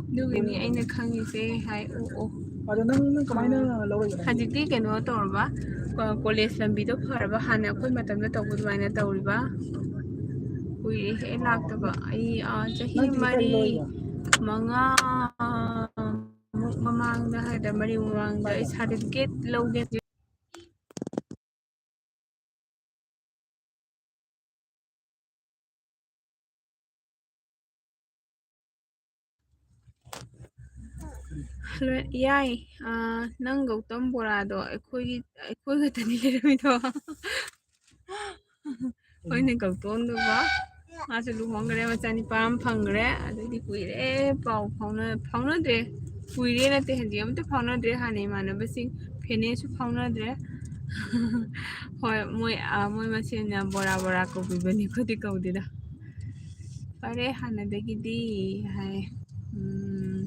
ꯑꯗꯨꯒꯤꯅꯤ ꯑꯩꯅ ꯈꯪꯉꯤꯁꯦ ꯍꯥꯏ꯫ ꯑꯣ, ꯑꯣ꯫ ꯑꯗꯣ ꯅꯪ, ꯅꯪ ꯀꯃꯥꯏꯅ ꯂꯧꯔꯛꯏꯅꯣ? ꯍꯧꯖꯤꯛꯇꯤ ꯀꯩꯅꯣ ꯇꯧꯔꯕ? ꯀꯣ-, ꯀꯣꯂꯦꯖ ꯂꯝꯕꯤꯗꯣ ꯐꯔꯕ? ꯍꯥꯟꯅ ꯑꯩꯈꯣꯏ ꯃꯇꯝꯗ ꯇꯧꯕ ꯑꯗꯨꯃꯥꯏꯅ ꯇꯧꯔꯤꯕ? ꯀꯨꯏꯔꯦꯍꯦ ꯂꯥꯛꯇꯕ꯫ ꯑꯩ, ꯑ, ꯆꯍꯤ ꯅꯪꯗꯤ ꯀꯔꯤ ꯃꯔꯤ, ꯂꯧꯔꯤꯕ? ꯃꯉꯥ ꯃꯨꯛ ꯃꯃꯥꯡꯗ ꯍꯥꯏꯗ꯭ꯔꯥ, ꯃꯔꯤ ꯃꯃꯥꯡꯗ ꯑꯩ ꯀꯥꯏꯗ? Certificate ꯂꯧꯒꯦ꯫ ꯍꯜꯂꯣ, ꯏꯌꯥꯏ, ꯑ, ꯅꯪ ꯒꯧꯇꯝ ꯕꯣꯔꯥꯗꯣ ꯑꯩꯈꯣꯏꯒꯤ, ꯑꯩꯈꯣꯏ ꯈꯛꯇꯅꯤ ꯂꯩꯔꯝꯃꯤꯗꯣ꯫ ꯍꯣꯏꯅꯦ, ꯒꯧꯇꯣꯝꯗꯨꯒ ꯃꯥꯁꯨ ꯂꯨꯍꯣꯡꯈ꯭ꯔꯦ, ꯃꯆꯥꯅꯤꯄꯥ ꯑꯃ ꯐꯪꯈ꯭ꯔꯦ꯫ ꯑꯗꯩꯗꯤ ꯀꯨꯏꯔꯦ ꯄꯥꯎ ꯐꯥꯎꯅ-, ꯐꯥꯎꯅꯗ꯭ꯔꯦ꯫ ꯀꯨꯏꯔꯦ ꯅꯠꯇꯦ, ꯍꯧꯖꯤꯛ ꯑꯃꯇ ꯐꯥꯎꯅꯗ꯭ꯔꯦ꯫ ꯍꯥꯟꯅ ꯏꯃꯥꯟꯅꯕꯁꯤꯡ ꯐꯦꯅꯦꯁꯨ ꯐꯥꯎꯅꯗ꯭ꯔꯦ꯫ ꯍꯣꯏ, ꯃꯣꯏ, ꯑ, ꯃꯣꯏ ꯃꯁꯦꯟꯅ ꯕꯣꯔꯥ ꯕꯣꯔꯥ ꯀꯧꯕꯤꯕꯅꯤ, ꯑꯩꯈꯣꯏꯗꯤ ꯀꯧꯗꯦꯗ꯫ ꯐꯔꯦ, ꯍꯥꯟꯅꯗꯒꯤꯗꯤ ꯍꯥꯏ꯫ ꯎꯝ,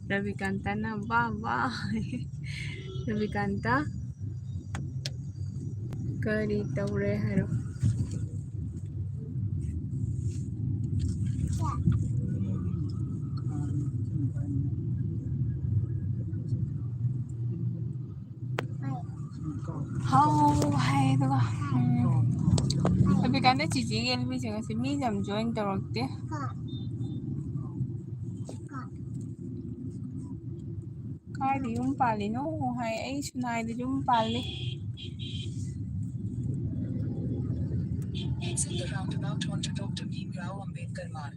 ꯔꯕꯤꯀꯥꯟꯇꯅ ꯕꯥ ꯕꯥ꯫ ꯔꯕꯤꯀꯥꯟꯇ, ꯀꯔꯤ ꯇꯧꯔꯦ ꯍꯥꯏꯔꯣ? ꯍꯥꯎ ꯍꯥꯏ ꯑꯗꯨꯒ, ꯎꯝ, ꯔꯕꯤꯀꯥꯟꯇ ꯆꯤꯆꯦꯒꯤ ꯑꯦꯜ ꯕꯤꯁꯦ ꯉꯁꯤ ꯃꯤꯁꯦ ꯌꯥꯝ join ꯇꯧꯔꯛꯇꯦ꯫ ꯀꯥꯏꯗ ꯌꯨꯝ ꯄꯥꯜꯂꯤꯅꯣ ꯍꯥꯏ, ꯑꯩ ꯁꯨꯅꯥꯏꯗ ꯌꯨꯝ ꯄꯥꯜꯂꯤ꯫ Exit the roundabout onto Doctor Bhimrao Ambedkar Marg.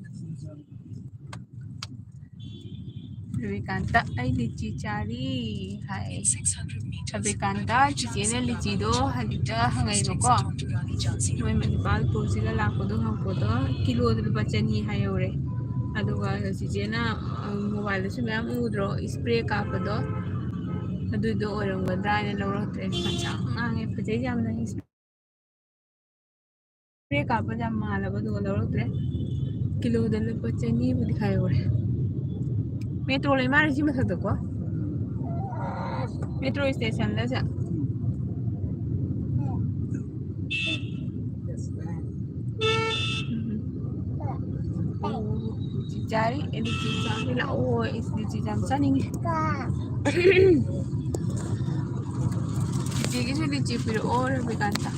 Rabikanta, ꯑꯩ ꯂꯤꯆꯤ ꯆꯥꯔꯤ ꯍꯥꯏ꯫ ꯔꯕꯤꯀꯥꯟꯇ, ꯆꯤꯆꯦꯅ ꯂꯤꯆꯤꯗꯣ ꯍꯧꯖꯤꯛꯇ ꯍꯪꯉꯛꯏꯕꯀꯣ꯫ ꯃꯣꯏ ꯃꯅꯤꯄꯥꯜ ꯄꯨꯔꯁꯤꯒ ꯂꯥꯛꯄꯗꯣ ꯍꯪꯉꯛꯄꯗꯣ ꯀꯤꯂꯣꯗ ꯂꯨꯄꯥ ꯆꯅꯤ ꯍꯥꯏꯍꯧꯔꯦ꯫ ꯑꯗꯨꯒ ꯆꯤꯆꯦꯅ ꯃꯣꯕꯥꯏꯜꯗꯁꯨ ꯃꯌꯥꯝ ꯎꯗ꯭ꯔꯣ, ꯏꯁꯄ꯭ꯔꯦ ꯀꯥꯞꯄꯗꯣ? ꯑꯗꯨꯗꯣ ꯑꯣꯏꯔꯝꯒꯗ꯭ꯔꯥ ꯍꯥꯏꯅ ꯂꯧꯔꯛꯇ꯭ꯔꯦ꯫ ꯉꯥꯡꯁꯪ ꯉꯥꯡꯉꯦ, ꯐꯖꯩ ꯌꯥꯝꯅ꯫ ꯏꯁꯄ꯭ꯔꯦ ꯀꯥꯞꯄꯗ ꯌꯥꯝ ꯃꯥꯜꯂꯕ, ꯑꯗꯨꯒ ꯂꯧꯔꯛꯇ꯭ꯔꯦ꯫ ꯀꯤꯂꯣꯗ ꯂꯨꯄꯥ ꯆꯅꯤꯕꯨꯗꯤ ꯈꯥꯏꯍꯧꯔꯦ꯫ ꯃꯦꯇ꯭ꯔꯣ ꯂꯩꯃꯥꯔꯁꯤ ꯃꯊꯛꯇꯀꯣ꯫ ꯃꯦꯇ꯭ꯔꯣ ꯏꯁꯇꯦꯁꯟꯗꯁꯦ꯫ ꯆꯥꯔꯤ, ꯑꯦ, ꯂꯤꯆꯤ ꯆꯥꯕ ꯂꯥꯛꯑꯣ꯫ ꯑꯩꯁ ꯂꯤꯆꯤ ꯌꯥꯝ ꯆꯥꯅꯤꯡꯉꯤ꯫ ꯆꯤꯆꯦꯒꯤꯁꯨ ꯂꯤꯆꯤ ꯄꯤꯔꯛꯑꯣ, ꯔꯕꯤꯀꯥꯟꯇ꯫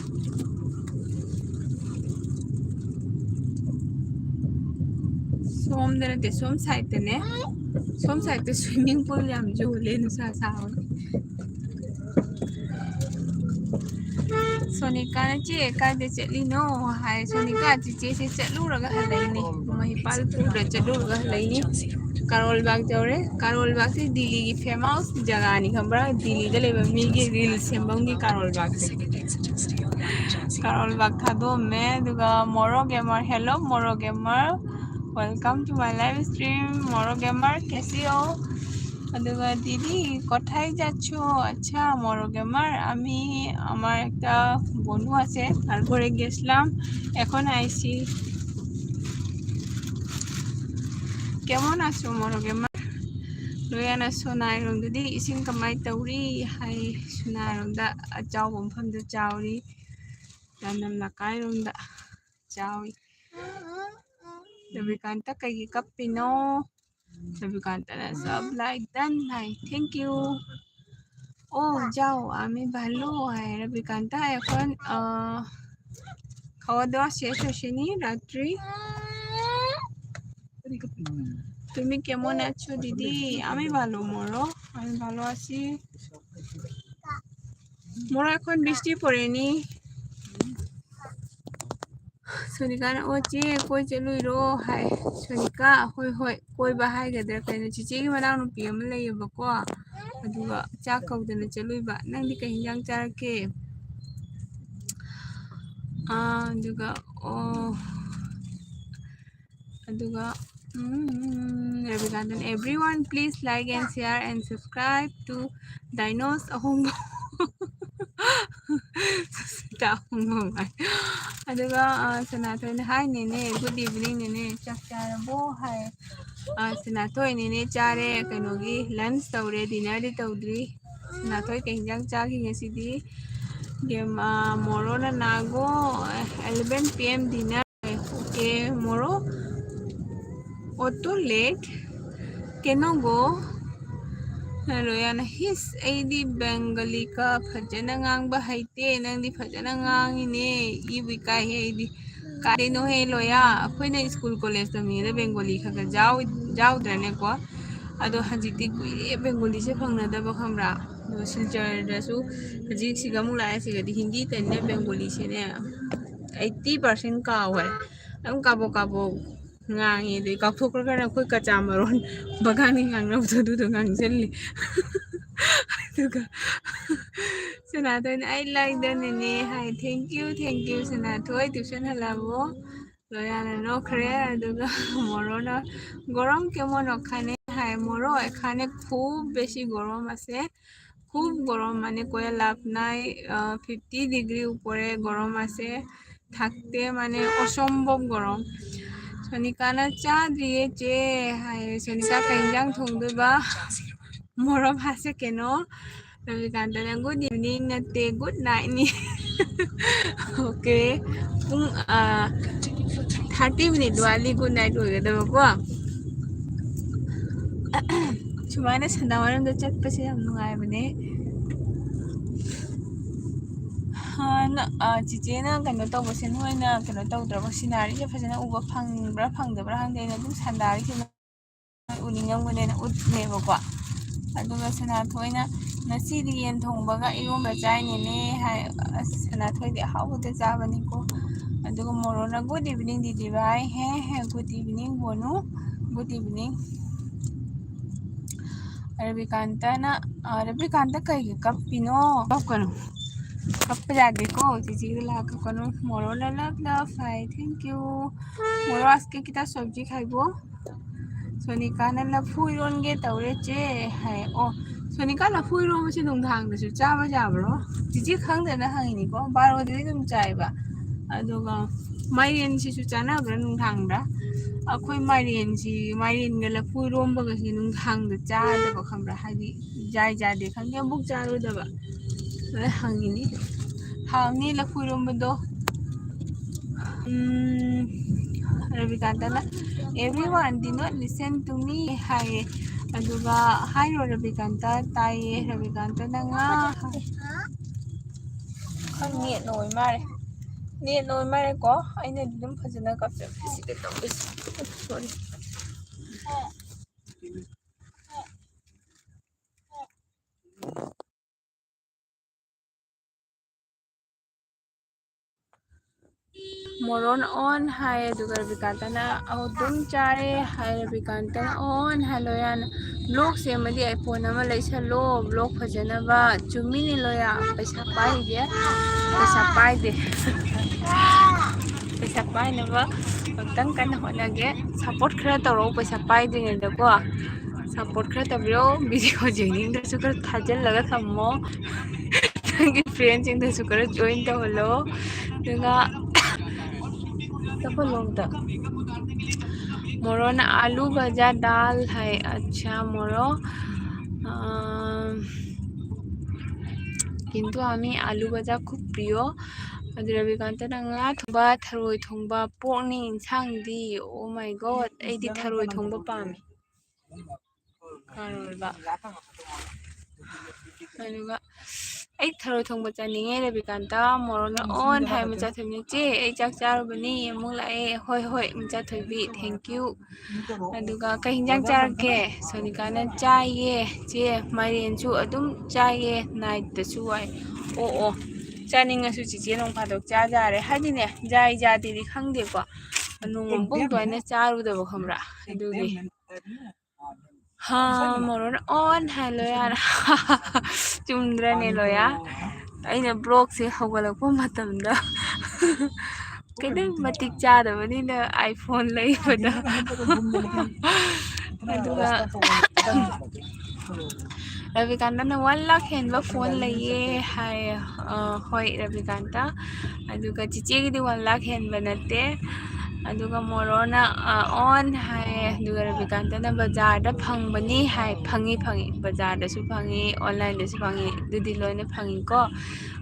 ꯁꯣꯝꯗ ꯅꯠꯇꯦ, ꯁꯣꯝ ꯁꯥꯏꯠꯇꯅꯦ꯫ ꯁꯣꯝ ꯁꯥꯏꯠꯇ swimming pool ꯌꯥꯝ ꯌꯣꯜꯂꯦ, ꯅꯨꯡꯁꯥ ꯁꯥꯕꯒꯤ꯫ ꯁꯣꯅꯤꯀꯥꯅ, "ꯆꯦ, ꯀꯥꯏꯗ ꯆꯠꯂꯤꯅꯣ?" ꯍꯥꯏ꯫ ꯁꯣꯅꯤꯀꯥ, ꯆꯤꯆꯦꯁꯦ ꯆꯠꯂꯨꯔꯒ ꯍꯜꯂꯛꯏꯅꯦ꯫ ꯃꯍꯤꯄꯥꯜꯄꯨꯔꯗ ꯆꯠꯂꯨꯔꯒ ꯍꯜꯂꯛꯏꯅꯦ꯫ ꯀꯥꯔꯣꯜ ꯕꯥꯒ ꯌꯧꯔꯦ꯫ ꯀꯥꯔꯣꯜ ꯕꯥꯒꯁꯤ ꯗꯤꯜꯂꯤꯒꯤ famous ꯖꯒꯥꯅꯤ, ꯈꯪꯕ꯭ꯔꯥ? ꯗꯤꯜꯂꯤꯗ ꯂꯩꯕ ꯃꯤꯒꯤ reel ꯁꯦꯝꯐꯝꯒꯤ ꯀꯥꯔꯣꯜ ꯕꯥꯒꯁꯦ꯫ ꯀꯥꯔꯣꯜ ꯕꯥꯒ ꯊꯥꯗꯣꯛꯑꯝꯃꯦ꯫ ꯑꯗꯨꯒ Moro gamer, hello Moro gamer, welcome to my live stream Moro gamer, ꯀꯦꯁꯤ ꯍꯣ? ꯑꯗꯨꯒ ꯗꯤꯗꯤ কোথায় যাচ্ছো? আচ্ছা ꯃꯣꯔꯣ ꯒꯦꯃꯔ, আমি আমার একটা বন্ধু আছে, তারপরে গেছিলাম, এখন আইছি। কেমন আছো ꯃꯣꯔꯣ ꯒꯦꯃꯔ? ꯂꯣꯏꯌꯥꯅ ꯁꯣꯅꯥꯏꯔꯣꯝꯗꯗꯤ ꯏꯁꯤꯡ ꯀꯃꯥꯏꯅ ꯇꯧꯔꯤ ꯍꯥꯏ꯫ ꯁꯣꯅꯥꯏꯔꯣꯝꯗ ꯑꯆꯥꯎꯕ ꯃꯐꯝꯗ ꯆꯥꯎꯔꯤ꯫ ꯌꯥꯝꯅ ꯂꯀꯥꯏꯔꯣꯝꯗ ꯆꯥꯎꯏ꯫ ꯔꯕꯤꯀꯥꯟꯇ ꯀꯩꯒꯤ ꯀꯞꯄꯤꯅꯣ? ꯔꯕꯤꯀꯥꯟꯇꯅ "Sub like done" high. Thank you꯫ "ও যাও, আমি ভালো" ꯍꯥꯏ ꯔꯕꯤꯀꯥꯟꯇ꯫ এখন, আহ, খাওয়া দাওয়া শেষ হয়নি রাত্রি? তুমি কেমন আছো দিদি? আমি ভালো মোরো, আমি ভালো আছি। মোরো এখন বৃষ্টি পড়েনি। ꯁꯣꯅꯤꯀꯥꯅ, "ꯑꯣ ꯆꯦ, ꯀꯣꯏ ꯆꯠꯂꯨꯏꯔꯣ?" ꯍꯥꯏ꯫ ꯁꯣꯅꯤꯀꯥ, "ꯍꯣꯏ ꯍꯣꯏ, ꯀꯣꯏꯕ ꯍꯥꯏꯒꯗ꯭ꯔꯥ ꯀꯩꯅꯣ, ꯆꯤꯆꯦꯒꯤ ꯃꯅꯥꯎꯅꯨꯄꯤ ꯑꯃ ꯂꯩꯌꯦꯕꯀꯣ, ꯑꯗꯨꯒ ꯆꯥꯛ ꯀꯧꯗꯅ ꯆꯠꯂꯨꯏꯕ꯫ ꯅꯪꯗꯤ ꯀꯩ ꯍꯤꯟꯖꯥꯡ ꯆꯥꯔꯛꯀꯦ?" ꯑꯥ, ꯑꯗꯨꯒ, ꯑꯣ, ꯑꯗꯨꯒ ꯎꯝ, ꯔꯕꯤꯀꯥꯟꯇꯟ, everyone please like and share and subscribe to Dinos ꯑꯍꯣꯡꯕ꯫ ꯁꯨꯁꯃꯤꯇꯥ ꯑꯍꯣꯡꯕ ꯍꯥꯏ꯫ ꯑꯗꯨꯒ, ꯑ, ꯁꯅꯥꯊꯣꯏꯅ, "Hi ꯅꯦꯅꯦ, good evening ꯅꯦꯅꯦ, ꯆꯥꯛ ꯆꯥꯔꯕꯣ?" ꯍꯥꯏ꯫ ꯑ, ꯁꯅꯥꯊꯣꯏ, "ꯅꯦꯅꯦ ꯆꯥꯔꯦ, ꯀꯩꯅꯣꯒꯤ lunch ꯇꯧꯔꯦ, dinnerꯗꯤ ꯇꯧꯗ꯭ꯔꯤ꯫" ꯁꯅꯥꯊꯣꯏ, "ꯀꯩ ꯍꯤꯟꯖꯥꯡ ꯆꯥꯒꯤ ꯉꯁꯤꯗꯤ?" ꯒꯦꯝ, ꯑ, ꯃꯣꯔꯣꯅ, "ꯅꯥꯒꯣ, eleven PM dinner꯫ Okay, ꯃꯣꯔꯣ, ꯑꯣ, too late꯫ ꯀꯩꯅꯣꯒꯣ?" ꯂꯣꯌꯥꯅ, "ꯍꯤꯁ, ꯑꯩꯗꯤ ꯕꯦꯡꯒꯂꯤꯒ ꯐꯖꯅ ꯉꯥꯡꯕ ꯍꯩꯇꯦ, ꯅꯪꯗꯤ ꯐꯖꯅ ꯉꯥꯡꯉꯤꯅꯦ, ꯏꯕꯨ ꯏꯀꯥꯏꯍꯦ ꯑꯩꯗꯤ꯫" "ꯀꯥꯏꯗꯩꯅꯣꯍꯦ ꯂꯣꯌꯥ, ꯑꯩꯈꯣꯏꯅ ꯁ꯭ꯀꯨꯜ ꯀꯣꯂꯦꯖ ꯇꯝꯃꯤꯉꯩꯗ ꯕꯦꯡꯒꯣꯂꯤ ꯈꯔ ꯈꯔ ꯌꯥꯎ-, ꯌꯥꯎꯗ꯭ꯔꯅꯦꯀꯣ? ꯑꯗꯣ ꯍꯧꯖꯤꯛꯇꯤ ꯀꯨꯏꯔꯦ ꯕꯦꯡꯒꯣꯂꯤꯁꯦ ꯐꯪꯅꯗꯕ, ꯈꯪꯕ꯭ꯔꯥ? ꯑꯗꯣ ꯁꯤꯜꯆꯔꯗꯁꯨ ꯍꯧꯖꯤꯛ ꯁꯤꯒ ꯑꯃꯨꯛ ꯂꯥꯛꯑꯦ, ꯁꯤꯒꯗꯤ ꯍꯤꯟꯗꯤ ꯇꯩꯅ ꯕꯦꯡꯒꯣꯂꯤꯁꯦꯅꯦ eighty percent ꯀꯥꯎꯈ꯭ꯔꯦ꯫ ꯑꯗꯨꯝ ꯀꯥꯕꯣꯛ ꯀꯥꯕꯣꯛ ꯉꯥꯡꯉꯦ, ꯑꯗꯩ ꯀꯥꯎꯊꯣꯛꯈ꯭ꯔꯒꯅ ꯑꯩꯈꯣꯏ ꯀꯆꯥ ꯃꯔꯣꯟ ꯕꯒꯥꯅꯤ ꯉꯥꯡꯅꯕꯗꯣ ꯑꯗꯨꯗꯣ ꯉꯥꯡꯁꯤꯜꯂꯤ꯫" ꯑꯗꯨꯒ ꯁꯅꯥꯇꯣꯟꯅ, "I like the ꯅꯦꯅꯦ" ꯍꯥꯏ꯫ "Thank you, thank you Sanathoi, tuition ꯍꯜꯂꯛꯑꯕꯣ?" ꯂꯣꯌꯥꯅ ꯅꯣꯛꯈ꯭ꯔꯦ꯫ ꯑꯗꯨꯒ ꯃꯣꯔꯣꯅ, "গৰম কেমন ওখানে?" ꯍꯥꯏ꯫ "মরো, এখানে খুব বেশি গরম আছে।" খুব গৰম, মানে কৈ লাভ নাই। আহ, fifty degree উপরে গৰম আছে, থাকতে মানে অসম্ভৱ গৰম। সনিকানা, "চা দিয়ে যে" ꯍꯥꯏ꯫ ꯁꯣꯅꯤꯀꯥ, "ꯀꯩ ꯏꯟꯖꯥꯡ ꯊꯣꯡꯗꯣꯏꯕ?" "ꯃꯣꯔꯣꯛ ꯍꯥꯁꯦ ꯀꯩꯅꯣ?" ꯔꯕꯤꯀꯥꯟꯇꯅ, "Good evening ꯅꯠꯇꯦ, good night ꯅꯤ꯫" Okay, ꯄꯨꯡ, ꯑ, thirty minute ꯋꯥꯠꯂꯤ good night ꯑꯣꯏꯒꯗꯕꯀꯣ꯫ ꯁꯨꯃꯥꯏꯅ ꯁꯟꯗꯥ ꯋꯥꯏꯔꯝꯗ ꯆꯠꯄꯁꯦ ꯌꯥꯝ ꯅꯨꯡꯉꯥꯏꯕꯅꯦ꯫ ꯑ, ꯅ-, ꯑ, ꯆꯤꯆꯦꯅ ꯀꯩꯅꯣ ꯇꯧꯕꯁꯦ, ꯅꯣꯏꯅ ꯀꯩꯅꯣ ꯇꯧꯗ꯭ꯔꯕ, sceneryꯁꯦ ꯐꯖꯅ ꯎꯕ ꯐꯪꯕ꯭ꯔꯥ ꯐꯪꯗꯕ꯭ꯔꯥ ꯈꯪꯗꯦ, ꯑꯩꯅ ꯑꯗꯨꯝ ꯁꯟꯗꯥꯒꯤꯁꯦ ꯎꯅꯤꯡꯉꯝꯒꯅꯦꯅ ꯎꯠꯅꯦꯕꯀꯣ꯫ ꯑꯗꯨꯒ ꯁꯅꯥꯊꯣꯏꯅ, "ꯉꯁꯤꯗꯤ ꯌꯦꯟ ꯊꯣꯡꯕꯒ ꯏꯔꯣꯝꯕ ꯆꯥꯏꯅꯦꯅꯦ" ꯍꯥꯏ꯫ ꯑꯁ, ꯁꯅꯥꯊꯣꯏꯗꯤ ꯑꯍꯥꯎꯕꯗ ꯆꯥꯕꯅꯤꯀꯣ꯫ ꯑꯗꯨꯒ ꯃꯣꯔꯣꯅ, "Good evening ꯗꯤꯗꯤ ꯚꯥꯏ꯫" "ꯍꯦ ꯍꯦ, good evening ꯕꯣꯅꯨ, good evening꯫" ꯔꯕꯤꯀꯥꯟꯇꯅ, ꯑ, ꯔꯕꯤꯀꯥꯟꯇ ꯀꯩꯒꯤ ꯀꯞꯄꯤꯅꯣ? ꯀꯞꯀꯅꯨ꯫ ꯀꯞꯄ ꯌꯥꯗꯦꯀꯣ꯫ ꯆꯤꯆꯦꯒ ꯂꯥꯛ ꯀꯞꯀꯅꯨ꯫ ꯃꯣꯔꯣꯅ, "Love, love" high. Thank you꯫ ꯃꯣꯔꯣ, ꯑꯁ, ꯀꯦꯛ ꯈꯤꯇ ꯁꯕꯖꯤ ꯈꯥꯏꯕꯣ꯫ ꯁꯣꯅꯤꯀꯥꯅ "ꯂꯐꯨ ꯏꯔꯣꯟꯒꯦ ꯇꯧꯔꯦ ꯆꯦ" ꯍꯥꯏ꯫ ꯑꯣ, ꯁꯣꯅꯤꯀꯥ, ꯂꯐꯨ ꯏꯔꯣꯟꯕꯁꯦ ꯅꯨꯡꯗꯥꯡꯗꯁꯨ ꯆꯥꯕ ꯌꯥꯕ꯭ꯔꯣ? ꯆꯤꯆꯦ ꯈꯪꯗꯅ ꯍꯪꯉꯤꯅꯤꯀꯣ, ꯕꯥꯔꯣꯗꯗꯤ ꯑꯗꯨꯝ ꯆꯥꯏꯕ꯫ ꯑꯗꯨꯒ ꯃꯥꯏꯔꯦꯟꯁꯤꯁꯨ ꯆꯥꯅꯕ꯭ꯔꯥ ꯅꯨꯡꯗꯥꯡꯗ? ꯑꯩꯈꯣꯏ ꯃꯥꯏꯔꯦꯟꯁꯤ, ꯃꯥꯏꯔꯦꯟꯒ ꯂꯐꯨ ꯏꯔꯣꯝꯕꯒꯁꯤ ꯅꯨꯡꯗꯥꯡꯗ ꯆꯥꯗꯕ, ꯈꯪꯕ꯭ꯔꯥ? ꯍꯥꯏꯗꯤ ꯌꯥꯏ ꯌꯥꯗꯦ ꯈꯪꯗꯦ, ꯑꯃꯨꯛ ꯆꯥꯔꯨꯗꯕ꯫ ꯑꯗ ꯍꯪꯉꯤꯅꯤ꯫ ꯍꯥꯎꯅꯤ ꯂꯐꯨ ꯏꯔꯣꯝꯕꯗꯣ꯫ ꯎꯝ, ꯔꯕꯤꯀꯥꯟꯇꯅ "Everyone did not listen to me" ꯍꯥꯏꯌꯦ꯫ ꯑꯗꯨꯒ ꯍꯥꯏꯔꯣ ꯔꯕꯤꯀꯥꯟꯇ, ꯇꯥꯏꯌꯦ꯫ ꯔꯕꯤꯀꯥꯟꯇꯅ ꯉꯥ ꯈꯪ-, ꯅꯦꯠꯅ ꯑꯣꯏ ꯃꯥꯜꯂꯦ꯫ ꯅꯦꯠꯅ ꯑꯣꯏ ꯃꯥꯜꯂꯦꯀꯣ꯫ ꯑꯩꯅꯗꯤ ꯑꯗꯨꯝ ꯐꯖꯅ ꯀꯥꯞꯆꯕꯅꯦ ꯁꯤꯗ ꯇꯧꯔꯤꯁꯦ꯫ Sorry꯫ ꯃꯣꯔꯣꯟ ꯑꯣꯟ ꯍꯥꯏ, ꯑꯗꯨꯒ ꯔꯕꯤꯀꯥꯟꯇꯅ "ꯑꯧ ꯑꯗꯨꯝ ꯆꯥꯔꯦ" ꯍꯥꯏ꯫ ꯔꯕꯤꯀꯥꯟꯇꯅ "ꯑꯣꯟ" ꯍꯥꯏ꯫ ꯂꯣꯌꯥꯅ "ꯕ꯭ꯂꯣꯛ ꯁꯦꯝꯃꯗꯤ ꯑꯥꯏꯐꯣꯟ ꯑꯃ ꯂꯩꯁꯜꯂꯣ, ꯕ꯭ꯂꯣꯛ ꯐꯖꯅꯕ"꯫ ꯆꯨꯝꯃꯤꯅꯦ ꯂꯣꯌꯥ, ꯄꯩꯁꯥ ꯄꯥꯏꯗꯦ, ꯄꯩꯁꯥ ꯄꯥꯏꯗꯦ꯫ ꯄꯩꯁꯥ ꯄꯥꯏꯅꯕ ꯑꯃꯨꯛꯇꯪ ꯀꯟꯅ ꯍꯣꯠꯅꯒꯦ꯫ ꯁꯞꯄꯣꯔꯠ ꯈꯔ ꯇꯧꯔꯛꯑꯣ ꯄꯩꯁꯥ ꯄꯥꯏꯗ꯭ꯔꯤꯉꯩꯗꯀꯣ꯫ ꯁꯞꯄꯣꯔꯠ ꯈꯔ ꯇꯧꯕꯤꯔꯣ꯫ ꯚꯤꯗꯤꯑꯣ ꯌꯦꯡꯅꯤꯡꯗ꯭ꯔꯁꯨ ꯈꯔ ꯊꯥꯖꯤꯜꯂꯒ ꯊꯝꯃꯣ꯫ ꯅꯪꯒꯤ ꯐ꯭ꯔꯦꯟꯁꯤꯡꯗꯁꯨ ꯈꯔ ꯖꯣꯏꯟ ꯇꯧꯍꯜꯂꯣ꯫ ꯑꯗꯨꯒ ꯆꯠꯈ꯭ꯔꯣ ꯑꯝꯇ꯫ ꯃꯣꯔꯣꯅ "ꯑꯥꯂꯨ ꯚꯖꯥ ꯗꯥꯜ" ꯍꯥꯏ꯫ ꯑꯠꯁꯥ, ꯃꯣꯔꯣ꯫ ꯑꯥ, "কিন্তু আমি আলু ভাজা খুব প্রিয়"꯫ ꯑꯗꯨ ꯔꯕꯤꯀꯥꯟꯇꯅ "ꯉꯥ ꯊꯣꯡꯕ, ꯊꯔꯣꯏ ꯊꯣꯡꯕ, ꯄꯣꯔꯛꯅꯤ ꯏꯟꯁꯥꯡꯗꯤ"꯫ Oh my God, ꯑꯩꯗꯤ ꯊꯔꯣꯏ ꯊꯣꯡꯕ ꯄꯥꯝꯃꯦ꯫ ꯈꯪꯉꯕ? ꯑꯗꯨꯒ "ꯑꯩ ꯊꯔꯣꯏ ꯊꯣꯡꯕ ꯆꯥꯅꯤꯡꯉꯦ", ꯔꯕꯤꯀꯥꯟꯇ꯫ ꯃꯣꯔꯣꯅ ꯑꯣꯟ ꯍꯥꯏ, ꯃꯆꯥꯊꯣꯏꯕꯤꯅ "ꯆꯦ, ꯑꯩ ꯆꯥꯛ ꯆꯥꯔꯨꯕꯅꯤ, ꯑꯃꯨꯛ ꯂꯥꯛꯑꯦ"꯫ "ꯍꯣꯏ, ꯍꯣꯏ, ꯃꯆꯥꯊꯣꯏꯕꯤ, thank you"꯫ ꯑꯗꯨꯒ "ꯀꯩ ꯍꯤꯟꯖꯥꯡ ꯆꯥꯔꯛꯀꯦ?" ꯁꯣꯅꯤꯀꯥꯅ "ꯆꯥꯏꯌꯦ ꯆꯦ, ꯃꯥꯏꯔꯦꯟꯁꯨ ꯑꯗꯨꯝ ꯆꯥꯏꯌꯦ, ꯅꯥꯏꯠꯇꯁꯨ" ꯍꯥꯏ꯫ ꯑꯣ, ꯑꯣ, ꯆꯥꯅꯤꯡꯉꯁꯨ ꯆꯤꯆꯦ ꯅꯣꯡ ꯐꯥꯗꯣꯛ ꯆꯥ ꯌꯥꯔꯦ꯫ ꯍꯥꯏꯗꯤꯅꯦ, ꯌꯥꯏ ꯌꯥꯗꯦꯗꯤ ꯈꯪꯗꯦꯀꯣ, ꯅꯣꯡꯃ ꯑꯃꯨꯛ ꯑꯗꯨꯃꯥꯏꯅ ꯆꯥꯔꯨꯗꯕ, ꯈꯪꯕ꯭ꯔꯥ? ꯑꯗꯨꯒꯤ꯫ ꯍꯥ, ꯃꯣꯔꯣꯟ ꯑꯣꯟ ꯍꯥꯏ ꯂꯣꯌꯥꯅ꯫ ꯆꯨꯝꯗ꯭ꯔꯅꯦ ꯂꯣꯌꯥ? ꯑꯩꯅ ꯕ꯭ꯂꯣꯛꯁꯦ ꯍꯧꯒꯠꯂꯛꯄ ꯃꯇꯝꯗ ꯀꯩꯅꯣ ꯃꯇꯤꯛ ꯆꯥꯗꯕꯅꯤꯅ iPhone ꯂꯩꯕꯗꯣ꯫ ꯑꯗꯨꯒ ꯔꯕꯤꯀꯥꯟꯇꯅ ꯋꯥꯟ ꯂꯥꯛ ꯍꯦꯟꯕ ꯐꯣꯟ ꯂꯩꯌꯦ ꯍꯥꯏꯌꯦ꯫ ꯑ, ꯍꯣꯏ ꯔꯕꯤꯀꯥꯟꯇ꯫ ꯑꯗꯨꯒ ꯆꯤꯆꯦꯒꯤꯗꯤ ꯋꯥꯟ ꯂꯥꯛ ꯍꯦꯟꯕ ꯅꯠꯇꯦ꯫ ꯑꯗꯨꯒ ꯃꯣꯔꯣꯅ, ꯑ, ꯑꯣꯟ ꯍꯥꯏꯌꯦ꯫ ꯑꯗꯨꯒ ꯔꯕꯤꯀꯥꯟꯇꯅ ꯕꯖꯥꯔꯗ ꯐꯪꯕꯅꯤ ꯍꯥꯏ꯫ ꯐꯪꯉꯤ, ꯐꯪꯉꯤ꯫ ꯕꯖꯥꯔꯗꯁꯨ ꯐꯪꯉꯤ, online-ꯗꯁꯨ ꯐꯪꯉꯤ꯫ ꯑꯗꯨꯗꯤ ꯂꯣꯏꯅ ꯐꯪꯉꯤꯀꯣ꯫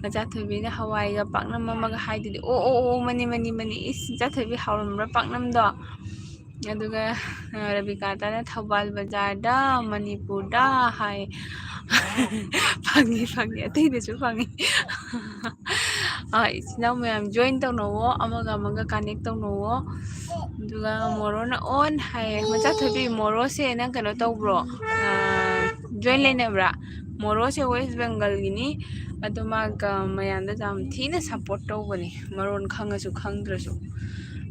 ꯃꯆꯥꯊꯣꯏꯕꯤꯅ ꯍꯋꯥꯏꯒ ꯄꯥꯛꯅꯝ ꯑꯃꯒ ꯍꯥꯏꯗꯨꯗꯤ꯫ ꯑꯣ, ꯑꯣ, ꯑꯣ, ꯃꯅꯤ, ꯃꯅꯤ, ꯃꯅꯤ꯫ ꯏꯁ, ꯃꯆꯥꯊꯣꯏꯕꯤ ꯍꯥꯎꯔꯝꯕ꯭ꯔꯥ ꯄꯥꯛꯅꯝꯗꯣ? ꯑꯗꯨꯒ, ꯑ, ꯔꯕꯤꯀꯥꯟꯇꯅ ꯊꯧꯕꯥꯜ ꯕꯖꯥꯔꯗ, ꯃꯅꯤꯄꯨꯔꯗ ꯍꯥꯏ꯫ ꯐꯪꯉꯤ, ꯐꯪꯉꯤ꯫ ꯑꯇꯩꯗꯁꯨ ꯐꯪꯉꯤ꯫ ꯑ, ꯏꯆꯤꯟ ꯏꯅꯥꯎ ꯃꯌꯥꯝ join ꯇꯧꯅꯧꯋꯣ, ꯑꯃꯒ ꯑꯃꯒ connect ꯇꯧꯅꯧꯋꯣ꯫ ꯑꯗꯨꯒ ꯃꯣꯔꯣꯅ ꯑꯣꯟ ꯍꯥꯏꯌꯦ꯫ ꯃꯆꯥꯊꯣꯏꯕꯤ, ꯃꯣꯔꯣꯁꯦ ꯅꯪ ꯀꯩꯅꯣ ꯇꯧꯕ꯭ꯔꯣ? ꯑ, join ꯂꯩꯅꯕ꯭ꯔꯥ? ꯃꯣꯔꯣꯁꯦ West Bengal-ꯒꯤꯅꯤ꯫ ꯑꯗꯣ ꯃꯥꯒ ꯃꯌꯥꯝꯗ ꯌꯥꯝ ꯊꯤꯅ support ꯇꯧꯕꯅꯦ, ꯃꯔꯣꯟ ꯈꯪꯉꯁꯨ ꯈꯪꯗ꯭ꯔꯁꯨ꯫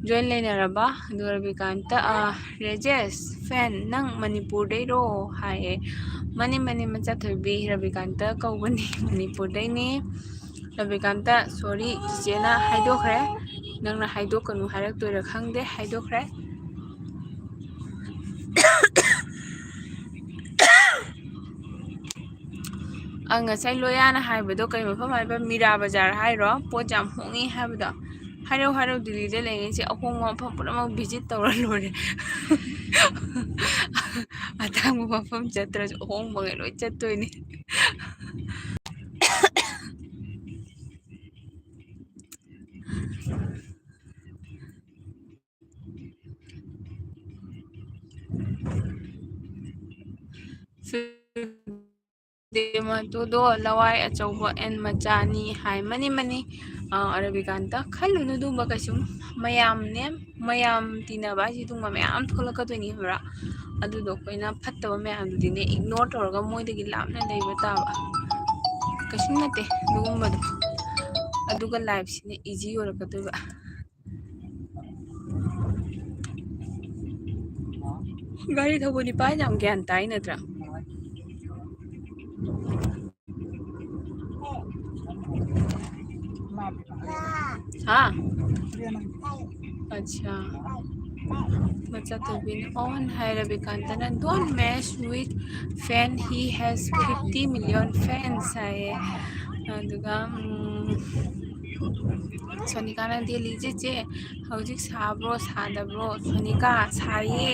Join ꯂꯩꯅꯔꯕ? ꯑꯗꯨꯒ ꯔꯕꯤꯀꯥꯟꯇ, ꯑ, ꯔꯦꯖꯦꯁ, fan, ꯅꯪ ꯃꯅꯤꯄꯨꯔꯗꯩꯔꯣ? ꯍꯥꯏꯌꯦ꯫ ꯃꯥꯅꯤ, ꯃꯥꯅꯤ, ꯃꯆꯥꯊꯣꯏꯕꯤ, ꯔꯕꯤꯀꯥꯟꯇ ꯀꯧꯕꯅꯤ, ꯃꯅꯤꯄꯨꯔꯗꯩꯅꯤ꯫ ꯔꯕꯤꯀꯥꯟꯇ, sorry, ꯆꯤꯆꯦꯅ ꯍꯥꯏꯗꯣꯛꯈ꯭ꯔꯦ꯫ ꯅꯪꯅ ꯍꯥꯏꯗꯣꯛꯀꯅꯨ ꯍꯥꯏꯔꯛꯇꯣꯏꯔꯥ ꯈꯪꯗꯦ, ꯍꯥꯏꯗꯣꯛꯈ꯭ꯔꯦ꯫ ꯑ, ꯉꯁꯥꯏ ꯂꯣꯌꯥꯅ ꯍꯥꯏꯕꯗꯣ ꯀꯩ ꯃꯐꯝ ꯍꯥꯏꯕ? ꯃꯤꯔꯥ ꯕꯖꯥꯔ ꯍꯥꯏꯔꯣ? ꯄꯣꯠ ꯌꯥꯝ ꯍꯣꯡꯉꯤ ꯍꯥꯏꯕꯗꯣ? ꯍꯥꯏꯔꯧ, ꯍꯥꯏꯔꯧ, ꯗꯤꯜꯂꯤꯗ ꯂꯩꯔꯤꯁꯦ ꯑꯍꯣꯡꯕ ꯃꯐꯝ ꯄꯨꯝꯅꯃꯛ visit ꯇꯧꯔ ꯂꯣꯏꯔꯦ꯫ ꯑꯇꯥꯡꯕ ꯃꯐꯝ ꯆꯠꯇ꯭ꯔꯁꯨ ꯑꯍꯣꯡꯕꯉꯩ ꯂꯣꯏ ꯆꯠꯇꯣꯏꯅꯦ꯫ ꯗꯦꯃꯇꯨꯗꯣ ꯂꯋꯥꯏ ꯑꯆꯧꯕ ꯑꯦꯟ ꯃꯆꯥꯅꯤ ꯍꯥꯏ꯫ Money, money. ꯑ, ꯔꯕꯤꯀꯥꯟꯇ, ꯈꯜꯂꯨꯅꯨ ꯑꯗꯨꯝꯕ ꯀꯩꯁꯨꯝ꯫ ꯃꯌꯥꯝꯅꯦ, ꯃꯌꯥꯝ ꯇꯤꯟꯅꯕ ꯍꯥꯏꯁꯦ ꯑꯗꯨꯒꯨꯝꯕ ꯃꯌꯥꯝ ꯊꯣꯛꯂꯛꯀꯗꯣꯏꯅꯤ, ꯈꯪꯕ꯭ꯔꯥ? ꯑꯗꯨꯗꯣ ꯑꯩꯈꯣꯏꯅ ꯐꯠꯇꯕ ꯃꯌꯥꯝꯗꯨꯗꯤꯅꯦ, ignore ꯇꯧꯔꯒ ꯃꯣꯏꯗꯒꯤ ꯂꯥꯞꯅ ꯂꯩꯕ ꯇꯥꯕ꯫ ꯀꯩꯁꯨꯝ ꯅꯠꯇꯦ ꯑꯗꯨꯒꯨꯝꯕꯗꯣ꯫ ꯑꯗꯨꯒ life-ꯁꯤꯅ easy ꯑꯣꯏꯔꯛꯀꯗꯣꯏꯕ꯫ ꯒꯥꯔꯤ ꯊꯧꯕ ꯅꯤꯄꯥ ꯌꯥꯝ ꯒ꯭ꯌꯥꯟ ꯇꯥꯏ ꯅꯠꯇ꯭ꯔꯥ? ꯍꯥ? ꯑꯠꯆꯥ꯫ ꯃꯆꯥꯇꯣꯝꯕꯤꯅ ꯑꯣꯟ ꯍꯥꯏ, ꯔꯕꯤꯀꯥꯟꯇꯅ "Don't mess with fan, he has fifty million fans" ꯍꯥꯏꯌꯦ꯫ ꯑꯗꯨꯒ, ꯎꯝ, ꯁꯣꯅꯤꯀꯥꯅ "ꯗꯦꯜꯂꯤ ꯆꯦꯆꯦ, ꯍꯧꯖꯤꯛ ꯁꯥꯕ꯭ꯔꯣ ꯁꯥꯗꯕ꯭ꯔꯣ?" ꯁꯣꯅꯤꯀꯥ, ꯁꯥꯏꯌꯦ꯫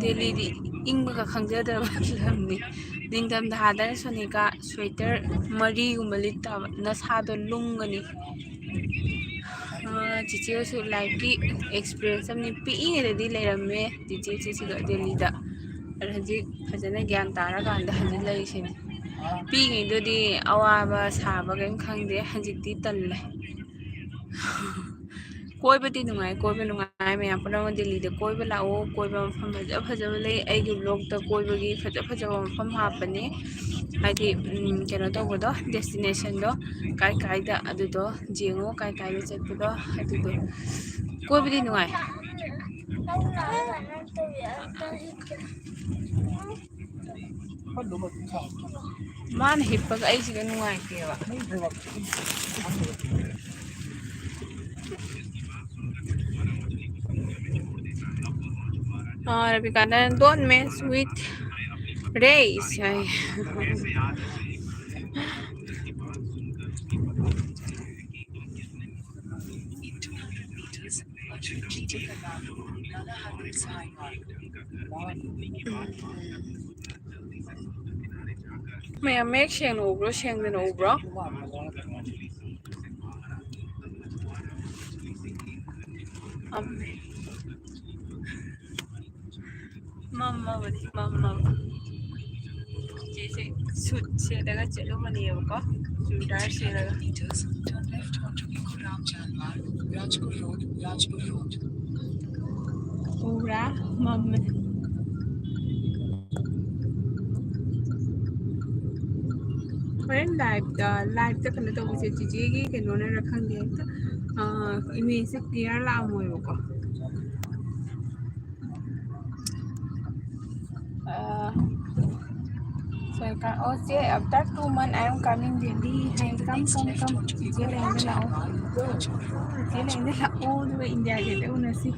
ꯗꯦꯜꯂꯤꯗꯤ ꯏꯪꯕꯒ ꯈꯪꯖꯗꯕ ꯂꯝꯅꯤ꯫ ꯅꯤꯡꯊꯝꯊꯥꯗꯅ ꯁꯣꯅꯤꯀꯥ ꯁ꯭ꯋꯦꯇꯔ ꯃꯔꯤꯒꯨꯝꯕ ꯂꯤꯠꯇꯕ, ꯅꯁꯥꯗꯣ ꯂꯨꯝꯒꯅꯤ꯫ ꯑ, ꯆꯤꯆꯦꯁꯨ ꯂꯥꯏꯐꯀꯤ ꯑꯦꯛꯁꯄꯤꯔꯤꯌꯦꯟꯁ ꯑꯃꯅꯤ꯫ ꯄꯤꯛꯏꯉꯩꯗꯗꯤ ꯂꯩꯔꯝꯃꯦ ꯆꯤꯆꯦ, ꯆꯤꯆꯦꯗꯣ ꯗꯦꯜꯂꯤꯗ꯫ ꯑꯗꯣ ꯍꯧꯖꯤꯛ ꯐꯖꯅ ꯒ꯭ꯌꯥꯟ ꯇꯥꯔꯀꯥꯟꯗ ꯍꯧꯖꯤꯛ ꯂꯩꯔꯤꯁꯤꯅꯤ꯫ ꯄꯤꯛꯏꯉꯩꯗꯗꯤ ꯑꯋꯥꯕ ꯁꯥꯕ ꯀꯔꯤꯝ ꯈꯪꯗꯦ, ꯍꯧꯖꯤꯛꯇꯤ ꯇꯜꯂꯦ꯫ ꯀꯣꯏꯕꯗꯤ ꯅꯨꯡꯉꯥꯏ, ꯀꯣꯏꯕ ꯅꯨꯡꯉꯥꯏ꯫ ꯃꯌꯥꯝ ꯄꯨꯝꯅꯃꯛ ꯗꯦꯜꯂꯤꯗ ꯀꯣꯏꯕ ꯂꯥꯛꯑꯣ꯫ ꯀꯣꯏꯕ ꯃꯐꯝ ꯐꯖ ꯐꯖꯕ ꯂꯩ꯫ ꯑꯩꯒꯤ ꯕ꯭ꯂꯣꯛꯇ ꯀꯣꯏꯕꯒꯤ ꯐꯖ ꯐꯖꯕ ꯃꯐꯝ ꯍꯥꯞꯄꯅꯦ꯫ ꯍꯥꯏꯗꯤ, ꯎꯝ, ꯀꯩꯅꯣ ꯇꯧꯕꯗꯣ, ꯗꯦꯁꯇꯤꯅꯦꯁꯟꯗꯣ ꯀꯥꯏ ꯀꯥꯏꯗ, ꯑꯗꯨꯗꯣ ꯌꯦꯡꯉꯣ, ꯀꯥꯏ ꯀꯥꯏꯗ ꯆꯠꯄꯗꯣ ꯑꯗꯨꯗꯣ꯫ ꯀꯣꯏꯕꯗꯤ ꯅꯨꯡꯉꯥꯏ꯫ ꯃꯥꯅ ꯍꯤꯞꯄꯒ ꯑꯩꯁꯤꯒ ꯅꯨꯡꯉꯥꯏꯇꯦꯕ꯫ ꯑ, ꯔꯕꯤꯀꯥꯅ "Don't mess with race" ꯍꯥꯏ꯫ ꯃꯌꯥꯝ ꯃꯌꯦꯛ ꯁꯦꯡꯅ ꯎꯕ꯭ꯔꯣ, ꯁꯦꯡꯗꯅ ꯎꯕ꯭ꯔꯣ? ꯃꯝꯃꯦ꯫ ꯃꯝꯃꯕꯅꯤ, ꯃꯝꯃꯕ꯫ ꯆꯤꯆꯦꯁꯦ ꯁꯨꯠ ꯁꯦꯠꯂꯒ ꯆꯠꯂꯨꯕꯅꯦꯕꯀꯣ, ꯆꯨꯔꯤꯗꯥꯔ ꯁꯦꯠꯂꯒ꯫ Turn left onto Ikhuram Jalmar, Rajpur Road, Rajpur Road. ꯎꯕ꯭ꯔꯥ? ꯃꯝꯃꯦ꯫ ꯍꯣꯔꯦꯟ ꯂꯥꯏꯞꯇ, ꯂꯥꯏꯞꯇ ꯀꯩꯅꯣ ꯇꯧꯕꯁꯦ, ꯆꯤꯆꯦꯒꯤ ꯀꯩꯅꯣꯅꯔ ꯈꯪꯗꯦ, ꯍꯦꯛꯇ, ꯑ, ꯏꯃꯦꯖꯁꯦ ꯀ꯭ꯂꯤꯌꯥꯔ ꯂꯥꯛꯑꯝꯃꯣꯏꯕꯀꯣ꯫ ꯑ, Welcome. Oh, ꯆꯦ, after two month I am coming Delhi. High, come, come, come. ꯆꯦ ꯂꯩꯅ ꯂꯥꯛꯑꯣ. ꯆꯦ ꯂꯩꯅ ꯂꯥꯛꯑꯣ, ꯑꯗꯨꯒ India Gate ꯎꯅꯁꯤ꯫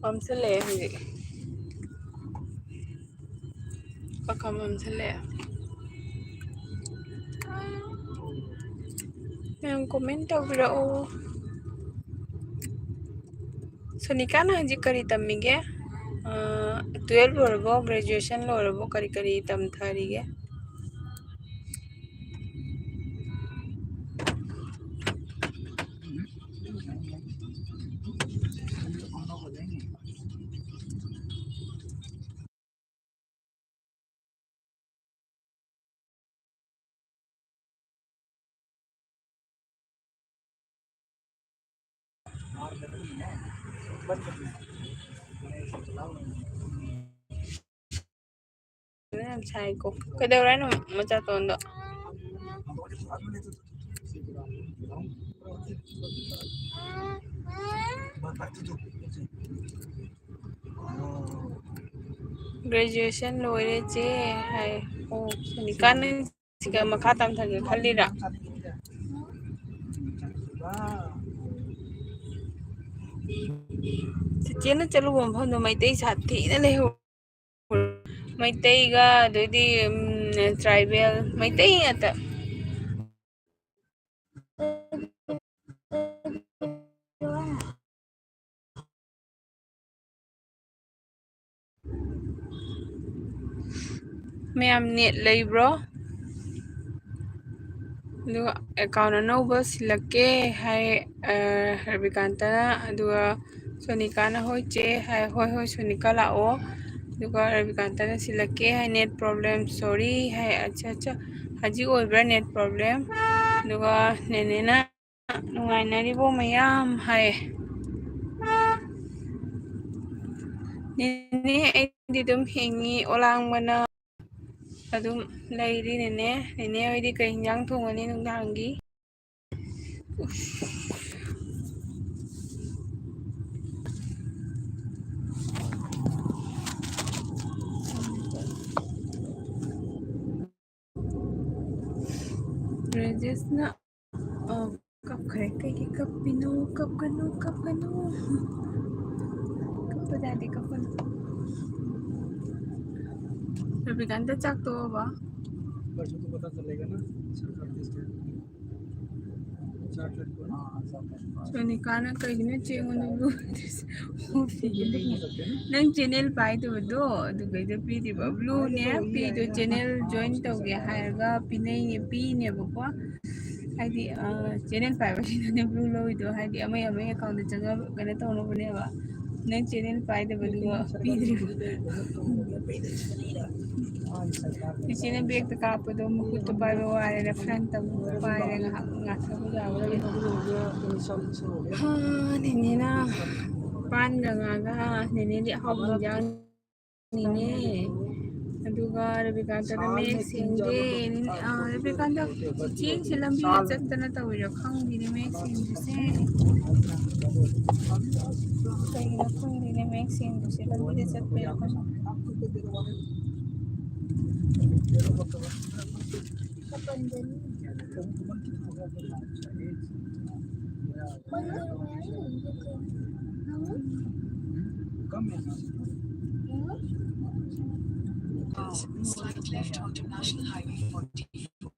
ꯃꯝꯁꯤꯜꯂꯛꯑꯦ ꯍꯧꯖꯤꯛ꯫ ꯄꯥꯈꯪ ꯃꯝꯁꯤꯜꯂꯛꯑꯦ꯫ ꯃꯌꯥꯝ comment ꯇꯧꯕꯤꯔꯛꯑꯣ꯫ ꯁꯣꯅꯤꯀꯥꯅ ꯍꯧꯖꯤꯛ ꯀꯔꯤ ꯇꯝꯃꯤꯒꯦ? ꯑ, twelve ꯂꯣꯏꯔꯕꯣ? Graduation ꯂꯣꯏꯔꯕꯣ? ꯀꯔꯤ ꯀꯔꯤ ꯇꯝꯊꯔꯤꯒꯦ? ꯌꯥꯝ ꯁꯥꯏꯀꯣ꯫ ꯀꯩꯗꯧꯔꯦ ꯍꯥꯏꯅꯣ, ꯃꯆꯥꯇꯣꯟꯗꯣ? Graduation ꯂꯣꯏꯔꯦ ꯆꯦ ꯍꯥꯏ꯫ ꯑꯣ, ꯁꯣꯅꯤꯀꯥꯅ ꯁꯤꯒ ꯃꯈꯥ ꯇꯝꯊꯒꯦ ꯈꯜꯂꯤꯔꯥ? ꯆꯤꯆꯦꯅ ꯆꯠꯂꯨꯕ ꯃꯐꯝꯗꯣ ꯃꯩꯇꯩ ꯁꯥꯊꯤꯅ ꯂꯩꯍꯧ-, ꯃꯩꯇꯩꯒ ꯑꯗꯩꯗꯤ, ꯎꯝ, tribal ꯃꯩꯇꯩ ꯉꯥꯛꯇ꯫ ꯃꯌꯥꯝ net ꯂꯩꯕ꯭ꯔꯣ? ꯑꯗꯨꯒ account ꯑꯅꯧꯕ ꯁꯤꯜꯂꯛꯀꯦ ꯍꯥꯏ, ꯑ, ꯔꯕꯤꯀꯥꯟꯇꯅ꯫ ꯑꯗꯨꯒ ꯁꯣꯅꯤꯀꯥꯅ "ꯍꯣꯏ ꯆꯦ" ꯍꯥꯏ꯫ "ꯍꯣꯏ, ꯍꯣꯏ, ꯁꯣꯅꯤꯀꯥ ꯂꯥꯛꯑꯣ"꯫ ꯑꯗꯨꯒ ꯔꯕꯤꯀꯥꯟꯇꯅ "ꯁꯤꯜꯂꯛꯀꯦ" ꯍꯥꯏ꯫ "Net problem, sorry" ꯍꯥꯏ꯫ "ꯑꯠꯆꯥ, ꯑꯠꯆꯥ, ꯍꯧꯖꯤꯛ ꯑꯣꯏꯕ꯭ꯔꯥ net problem?" ꯑꯗꯨꯒ ꯅꯦꯅꯦꯅ "ꯅꯨꯡꯉꯥꯏꯅꯔꯤꯕꯣ ꯃꯌꯥꯝ?" ꯍꯥꯏ꯫ "ꯅꯦꯅꯦ, ꯑꯩꯗꯤ ꯑꯗꯨꯝ ꯍꯤꯡꯉꯤ, ꯑꯣꯂꯥꯡꯕꯅ ꯑꯗꯨꯝ ꯂꯩꯔꯤ ꯅꯦꯅꯦ꯫ ꯅꯦꯅꯦ ꯍꯣꯏꯗꯤ ꯀꯩ ꯏꯟꯖꯥꯡ ꯊꯣꯡꯉꯅꯤ ꯅꯨꯡꯗꯥꯡꯒꯤ?" ꯕ꯭ꯔꯦꯖꯦꯁꯅ, ꯑ, ꯀꯞꯈ꯭ꯔꯦ꯫ ꯀꯩꯒꯤ ꯀꯞꯄꯤꯅꯣ? ꯀꯞꯀꯅꯨ, ꯀꯞꯀꯅꯨ꯫ ꯀꯞꯄ ꯌꯥꯗꯦ, ꯀꯞꯀꯅꯨ꯫ ꯔꯕꯤꯀꯥꯟꯇ, ꯆꯥꯛ ꯇꯣꯛꯑꯕ? ꯁꯣꯅꯤꯀꯥꯅ ꯀꯩꯒꯤꯅꯣ ꯆꯦ ꯑꯩꯉꯣꯟꯗ blue dress? ꯅꯪ channel ꯄꯥꯏꯗꯕꯗꯣ ꯑꯗꯨꯒꯩꯗ ꯄꯤꯔꯤꯕ? Blueꯅꯦ ꯄꯤꯗꯣ, channel join ꯇꯧꯒꯦ ꯍꯥꯏꯔꯒ ꯄꯤꯅꯩꯅꯦ, ꯄꯤꯅꯦꯕꯀꯣ꯫ ꯍꯥꯏꯗꯤ, ꯑ, channel ꯄꯥꯏꯕꯁꯤꯡꯗꯨꯅꯦ blue ꯂꯧꯔꯤꯗꯣ, ꯍꯥꯏꯗꯤ ꯑꯃꯩ ꯑꯃꯩ accountꯇ ꯆꯪꯉ ꯀꯩꯅꯣ ꯇꯧꯅꯕꯅꯦꯕ꯫ ꯅꯪ channel ꯄꯥꯏꯗꯕꯗꯨꯒ ꯄꯤꯗ꯭ꯔꯤꯕ꯫ ꯏꯆꯦꯅ ꯕꯦꯛꯇ ꯀꯥꯞꯄꯗꯣ ꯃꯈꯨꯠꯇ ꯄꯥꯏꯕ ꯋꯥꯔꯦꯅ ꯐ꯭ꯔꯟꯇ ꯑꯃꯨꯛ ꯄꯥꯏꯔꯦ ꯉꯥꯏꯍꯥꯛ ꯉꯥꯛꯊꯣꯛꯄ ꯌꯥꯕ꯫ ꯍꯥ, ꯅꯦꯅꯦꯅ ꯄꯥꯟꯒ ꯉꯥꯒ, ꯅꯦꯅꯦꯗꯤ ꯑꯍꯥꯎꯕ ꯏꯟꯖꯥꯡ ꯅꯤꯅꯦ꯫ ꯑꯗꯨꯒ ꯔꯕꯤꯀꯥꯟꯇꯅ ꯃꯌꯦꯛ ꯁꯦꯡꯗꯦ꯫ ꯑ, ꯔꯕꯤꯀꯥꯟꯇ, ꯆꯦꯡꯁꯦ ꯂꯝꯕꯤꯗ ꯆꯠꯇꯅ ꯇꯧꯔꯤꯔꯥ ꯈꯪꯗꯦꯅꯦ ꯃꯌꯦꯛ ꯁꯦꯡꯗ꯭ꯔꯤꯁꯦ꯫ ꯀꯩꯒꯤꯅꯣ ꯈꯪꯗꯦꯅꯦ ꯃꯌꯦꯛ ꯁꯦꯡꯗ꯭ꯔꯤꯁꯦ, ꯂꯝꯕꯤꯗ ꯆꯠꯄꯩꯔꯥ ꯈꯪꯗꯦ꯫ Slight left onto National Highway forty-four.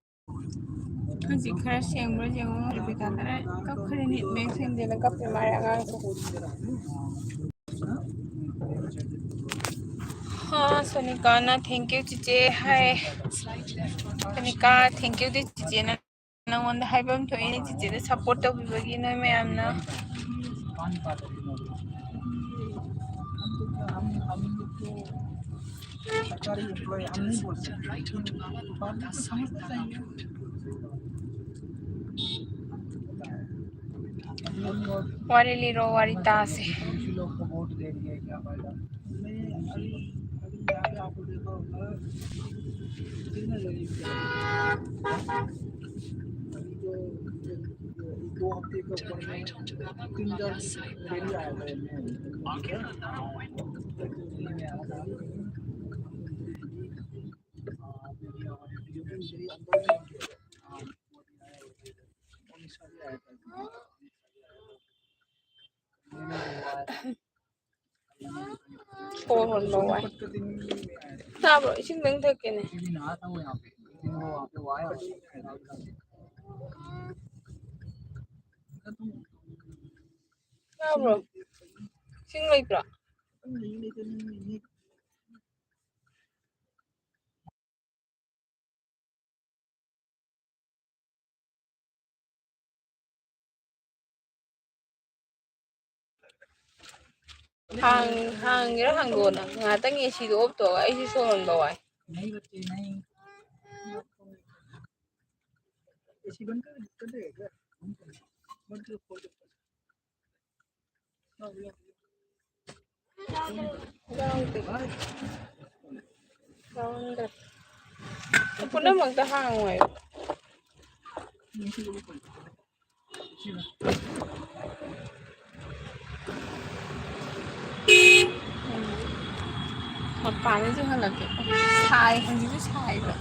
ꯍꯧꯖꯤꯛ ꯈꯔ ꯁꯦꯡꯕ꯭ꯔꯥ ꯌꯦꯡꯉꯣ, ꯔꯦꯕꯤꯀꯥ ꯈꯔ ꯀꯞꯈ꯭ꯔꯦꯅꯦ, ꯃꯌꯦꯛ ꯁꯦꯡꯗꯦꯅ ꯀꯞꯄꯦ ꯃꯥꯔꯦ ꯑꯉꯥꯡꯁꯦ꯫ ꯍꯥ, ꯁꯣꯅꯤꯀꯥꯅ "Thank you ꯆꯤꯆꯦ" ꯍꯥꯏ꯫ ꯁꯣꯅꯤꯀꯥ, thank you ꯗꯤ ꯆꯤꯆꯦꯅ ꯅꯉꯣꯟꯗ ꯍꯥꯏꯐꯝ ꯊꯣꯛꯏꯅꯦ, ꯆꯤꯆꯦꯗ support ꯇꯧꯕꯤꯕꯒꯤ ꯅꯣꯏ ꯃꯌꯥꯝꯅ꯫ हम लोग तो सरकारी एम्प्लॉय, हम नहीं बोल सकते, लेकिन पब्लिक को समझना चाहिए। हम लोग और Wari liro, wari tase. दूसरे लोग को वोट दे दिए, क्या फायदा? मैं अभी, अभी यहाँ पे आपको देखा होगा, कितना गरीब है। अभी तो दो हफ्ते के ऊपर में तीन चार रैली आया था। ꯁꯣꯔ ꯍꯣꯟꯕ ꯋꯥꯏ꯫ ꯇꯥꯕ꯭ꯔꯣ? ꯏꯁꯤꯡꯗꯪ ꯊꯛꯀꯦꯅꯦ꯫ ꯇꯥꯕ꯭ꯔꯣ? ꯏꯁꯤꯡ ꯂꯩꯇ꯭ꯔꯣ? ꯍꯥꯡ-, ꯍꯥꯡꯒꯦꯔꯥ ꯍꯥꯡꯗꯣꯛꯑꯣꯅ? ꯉꯥꯏꯍꯥꯛꯇꯪ ꯑꯦꯁꯤꯗꯣ ꯑꯣꯐ ꯇꯧꯔꯒ ꯑꯩꯁꯨ ꯁꯣꯔ ꯍꯣꯟꯕ ꯋꯥꯏ꯫ ꯌꯥꯎꯗꯦ꯫ ꯌꯥꯎꯔꯝꯗ꯭ꯔꯦ꯫ ꯄꯨꯝꯅꯃꯛꯇ ꯍꯥꯡꯉꯣꯏꯕ꯫ ꯃꯄꯥꯟꯗꯁꯨ ꯍꯜꯂꯛꯀꯦ꯫ ꯁꯥꯏ, ꯍꯧꯖꯤꯛꯁꯨ ꯁꯥꯏꯕ꯫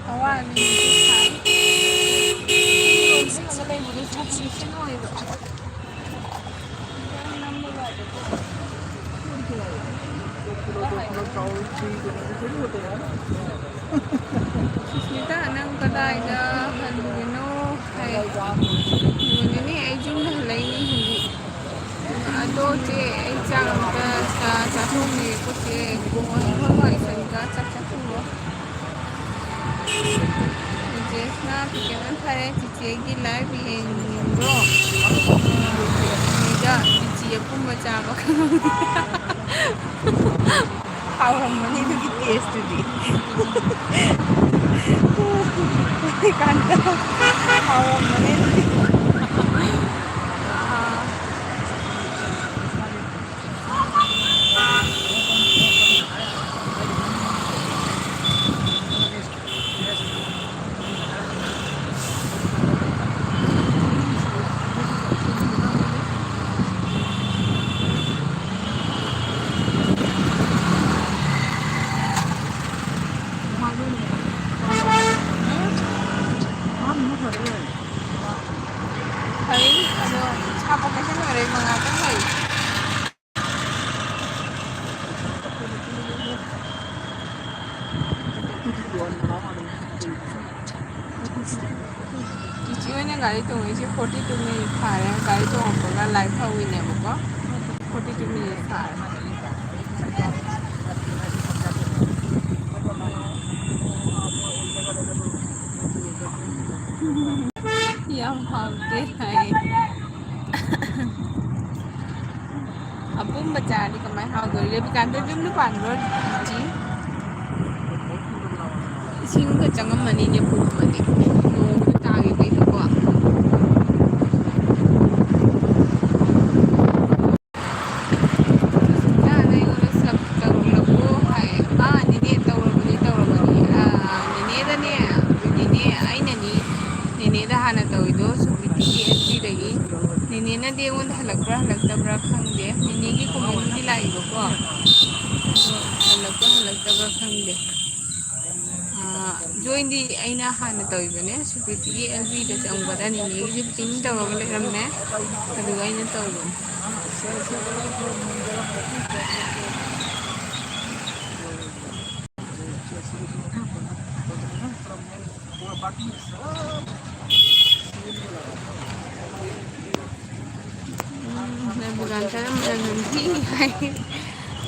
ꯍꯋꯥ ꯑꯅꯤꯁꯨ ꯁꯥꯏ꯫ ꯂꯩꯕꯗꯨꯁꯨ ꯐꯪꯁꯟ ꯑꯣꯏꯕ꯫ ꯁꯨꯁꯃꯤꯇꯥ, ꯅꯪ ꯀꯗꯥꯏꯗ ꯍꯜꯂꯨꯔꯤꯅꯣ? ꯍꯥꯏ꯫ ꯌꯨꯝꯗꯅꯦ, ꯑꯩ ꯌꯨꯝꯗ ꯍꯜꯂꯛꯏꯅꯦ ꯍꯧꯖꯤꯛ꯫ ꯑꯗꯣ ꯆꯦ, ꯑꯩ ꯆꯥꯛ ꯑꯝꯇ ꯆꯥ-, ꯆꯥꯊꯣꯛꯈꯤꯒꯦꯀꯣ ꯆꯦ꯫ ꯍꯣꯏ, ꯍꯣꯏ, ꯍꯣꯏ, ꯁꯟꯒ ꯆꯥꯛ ꯆꯥꯊꯣꯛꯎꯔꯣ꯫ ꯆꯦ ꯁꯅꯥ ꯄꯤꯀꯦꯠ ꯑꯃ ꯊꯥꯔꯛꯑꯦ꯫ ꯆꯤꯆꯦꯒꯤ ꯂꯥꯏꯐ ꯌꯦꯡꯅꯤꯡꯕ꯭ꯔꯣ? ꯁꯤꯗ ꯂꯤꯆꯤ ꯑꯄꯨꯝꯕ ꯆꯥꯕ ꯈꯪꯍꯧꯗꯦ꯫ ꯍꯥꯎꯔꯝꯃꯅꯤ ꯑꯗꯨꯒꯤ ꯇꯦꯁꯇꯨꯗꯤ꯫ ꯍꯧꯖꯤꯛꯀꯥꯟꯗ ꯍꯥꯎꯔꯝꯃꯅꯤ ꯑꯗꯨꯗꯤ꯫ ꯑꯥ꯫ ꯐꯩ, ꯑꯗꯣ ꯁꯥꯕ ꯀꯩꯁꯨ ꯂꯣꯏꯔꯦ, ꯃꯉꯥꯇꯪ ꯂꯩ꯫ ꯆꯤꯆꯦ ꯍꯣꯏꯅ ꯒꯥꯔꯤ ꯇꯣꯡꯉꯛꯏꯁꯦ forty two minute ꯐꯥꯔꯦ꯫ ꯒꯥꯔꯤ ꯇꯣꯡꯉꯛꯄꯒ light ꯍꯧꯋꯤꯅꯦꯕꯀꯣ꯫ Forty two minute ꯐꯥꯔꯦ꯫ ꯌꯥꯝ ꯍꯥꯎꯇꯦ ꯍꯥꯏ꯫ ꯑꯄꯨꯝꯕ ꯆꯥꯔꯗꯤ ꯀꯃꯥꯏꯅ ꯍꯥꯎꯗꯣꯔꯤ? ꯔꯦꯕꯤꯀꯥꯟꯇ ꯌꯨꯝꯗ ꯄꯥꯟꯕ꯭ꯔꯣ, ꯆꯤ? ꯏꯁꯤꯡꯒ ꯆꯪꯉꯝꯃꯅꯤꯅꯦ, ꯄꯨꯝꯃꯗꯤ꯫ ꯅꯣꯡꯁꯨ ꯇꯥꯈꯤꯕꯩꯀꯣ꯫ ꯅꯍꯥꯟ ꯑꯩꯉꯣꯟꯗ ꯁꯛ ꯇꯧꯔꯛꯑꯣ ꯍꯥꯏ꯫ ꯑꯥ, ꯅꯦꯅꯦ ꯇꯧꯔꯕꯅꯤ, ꯇꯧꯔꯕꯅꯤ꯫ ꯑꯥ, ꯅꯦꯅꯦꯗꯅꯦ, ꯅꯦꯅꯦ, ꯑꯩꯅꯅꯤ ꯅꯦꯅꯦꯗ ꯍꯥꯟꯅ ꯇꯧꯔꯤꯗꯣ, ꯁꯨꯀ꯭ꯔꯤꯇꯤꯒꯤ ꯑꯦꯐ ꯕꯤꯗꯒꯤ꯫ ꯅꯦꯅꯦꯅꯗꯤ ꯑꯩꯉꯣꯟꯗ ꯍꯜꯂꯛꯄ꯭ꯔꯥ ꯍꯜꯂꯛꯇꯕ꯭ꯔꯥ ꯈꯪꯗꯦ꯫ ꯅꯦꯅꯦꯒꯤ ꯀꯣꯃꯦꯟꯕꯨꯗꯤ ꯂꯥꯛꯏꯕꯀꯣ, ꯑꯗꯣ ꯍꯜꯂꯛꯄ꯭ꯔꯥ ꯍꯜꯂꯛꯇꯕ꯭ꯔꯥ ꯈꯪꯗꯦ꯫ ꯑꯥ, ꯖꯣꯏꯟꯗꯤ ꯑꯩꯅ ꯍꯥꯟꯅ ꯇꯧꯈꯤꯕꯅꯦ꯫ ꯁꯦꯀ꯭ꯌꯨꯔꯤꯇꯤꯒꯤ ꯑꯦꯜ ꯕꯤꯗ ꯆꯪꯕꯗ ꯅꯦꯅꯦꯒꯤꯁꯦ ꯄꯤꯡ ꯇꯧꯔꯒ ꯂꯩꯔꯝꯃꯦ, ꯑꯗꯨꯒ ꯑꯩꯅ ꯇꯧꯕꯅꯦ꯫ ꯎꯝ, ꯔꯕꯤꯀꯥꯟꯇꯅ ꯃꯅꯝ ꯅꯝꯊꯤ ꯍꯥꯏ꯫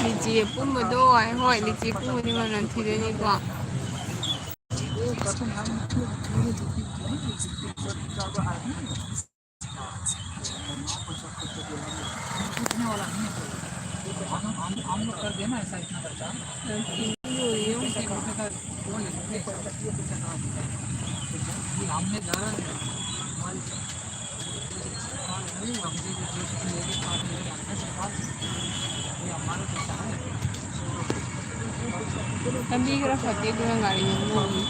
ꯂꯤꯆꯤ ꯑꯄꯨꯝꯕꯗꯣ ꯍꯥꯏ꯫ ꯍꯣꯏ, ꯂꯤꯆꯤ ꯑꯄꯨꯝꯕꯗꯤ ꯃꯅꯝ ꯅꯝꯊꯤꯗꯣꯏꯅꯤꯀꯣ꯫ हम हम हम लोग कर देना ऐसा इतना खर्चा। जैसे एक रुपये का वो ले लेते हैं, ये हमने ज़्यादा माल, हमसे जो जो लेके पास लेके आते हैं सरकार से, ये हमारा पैसा है। ꯂꯝꯕꯤ ꯈꯔ ꯐꯠꯇꯦ, ꯑꯗꯨꯅ ꯒꯥꯔꯤ ꯅꯣꯝꯃꯤ꯫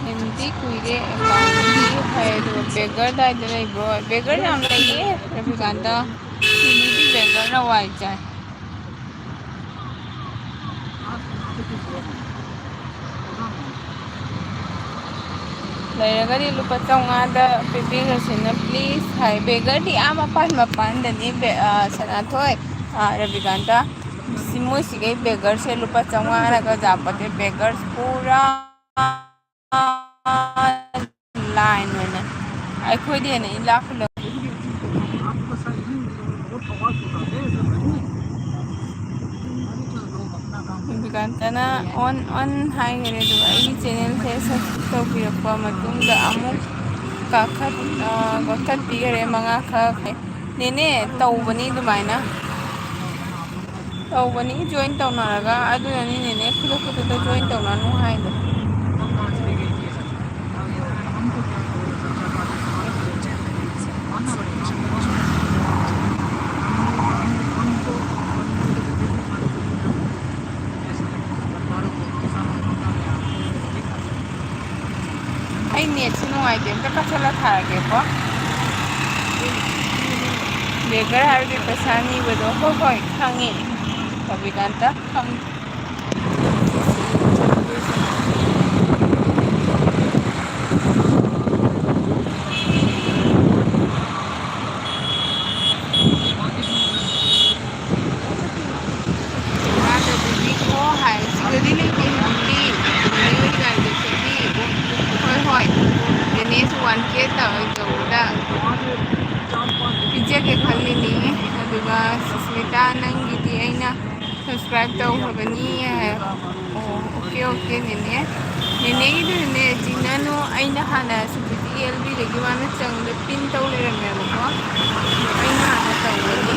ꯍꯦꯟꯗꯤ ꯀꯨꯏꯔꯦ ꯑꯦꯀꯥꯎꯟꯗꯤ ꯍꯥꯏ, ꯑꯗꯨꯒ ꯕꯦꯒꯔ ꯑꯗꯥꯏꯗ ꯂꯩꯕ꯭ꯔꯣ? ꯕꯦꯒꯔ ꯌꯥꯝ ꯂꯩꯌꯦ ꯔꯕꯤꯀꯥꯟꯇ꯫ ꯗꯤꯂꯤꯗꯤ ꯕꯦꯒꯔꯅ ꯋꯥꯏ ꯆꯥꯏ꯫ ꯂꯩꯔꯒꯗꯤ ꯂꯨꯄꯥ ꯆꯥꯝꯃꯉꯥꯗ ꯄꯤꯕꯤꯔꯁꯤꯅ please ꯍꯥꯏ꯫ ꯕꯦꯒꯔꯗꯤ ꯑꯥ ꯃꯄꯥꯟ ꯃꯄꯥꯟꯗꯅꯤ ꯕꯦ-, ꯑ, ꯁꯅꯥꯊꯣꯏ, ꯑ, ꯔꯕꯤꯀꯥꯟꯇ꯫ ꯁꯤ ꯃꯣꯏ ꯁꯤꯒꯩ ꯕꯦꯒꯔꯁꯦ ꯂꯨꯄꯥ ꯆꯥꯝꯃꯉꯥꯅꯒ ꯌꯥꯄꯣꯠꯇꯦ꯫ ꯕꯦꯒꯔ ꯄꯨꯔꯥ ꯂꯥꯏꯟ ꯑꯣꯏꯅ ꯑꯩꯈꯣꯏꯗꯤ ꯍꯦꯟꯅ ꯏꯅꯥꯛ ꯈꯨꯜꯂꯝ-, ꯕꯤꯀꯥꯟꯇꯅ on on ꯍꯥꯏꯈꯔꯦ, ꯑꯗꯨꯒ ꯑꯩꯒꯤ ꯆꯦꯅꯦꯜꯁꯦ subscribe ꯇꯧꯕꯤꯔꯛꯄ ꯃꯇꯨꯡꯗ ꯑꯃꯨꯛ ꯀꯥꯈꯠ-, ꯑ, ꯀꯛꯊꯠꯄꯤꯈꯔꯦ ꯃꯉꯥꯈꯛ꯫ ꯅꯦꯅꯦ, ꯇꯧꯕꯅꯤ ꯑꯗꯨꯃꯥꯏꯅ꯫ ꯇꯧꯕꯅꯤ join ꯇꯧꯅꯔꯒ, ꯑꯗꯨꯅꯅꯤ ꯅꯦꯅꯦ ꯈꯨꯗꯛ ꯈꯨꯗꯛꯇ join ꯇꯧꯅꯅꯨ ꯍꯥꯏꯗꯣ꯫ ꯑꯩ ꯅꯦꯠꯁꯤ ꯅꯨꯡꯉꯥꯏꯇꯦ, ꯑꯝꯇ ꯀꯛꯊꯠꯂ ꯊꯥꯔꯒꯦꯀꯣ꯫ ꯕꯦꯒꯔ ꯍꯥꯏꯕꯗꯤ ꯄꯩꯁꯥ ꯅꯤꯕꯗꯣ꯫ ꯍꯣꯏ, ꯍꯣꯏ, ꯈꯪꯉꯦ꯫ ꯔꯕꯤꯀꯥꯟꯇ, ꯈꯪꯉꯦ꯫ ꯈꯜꯂꯤꯅꯦ꯫ ꯑꯗꯨꯒ ꯁꯨꯁꯃꯤꯇꯥ, ꯅꯪꯒꯤꯗꯤ ꯑꯩꯅ subscribe ꯇꯧꯈ꯭ꯔꯕꯅꯤ꯫ ꯑꯣ, okay, okay, ꯅꯦꯅꯦ꯫ ꯅꯦꯅꯦꯒꯤꯗꯨꯅꯅꯦ, ꯆꯤꯡꯅꯅꯨ, ꯑꯩꯅ ꯍꯥꯟꯅ ꯁꯨꯄ꯭ꯔꯤꯇꯤꯒꯤ L B ꯗꯒꯤ ꯃꯥꯅ ꯆꯪꯕꯗ pin ꯇꯧ ꯂꯩꯔꯝꯃꯦꯕꯀꯣ꯫ ꯑꯩꯅ ꯍꯥꯟꯅ ꯇꯧꯕꯒꯤ꯫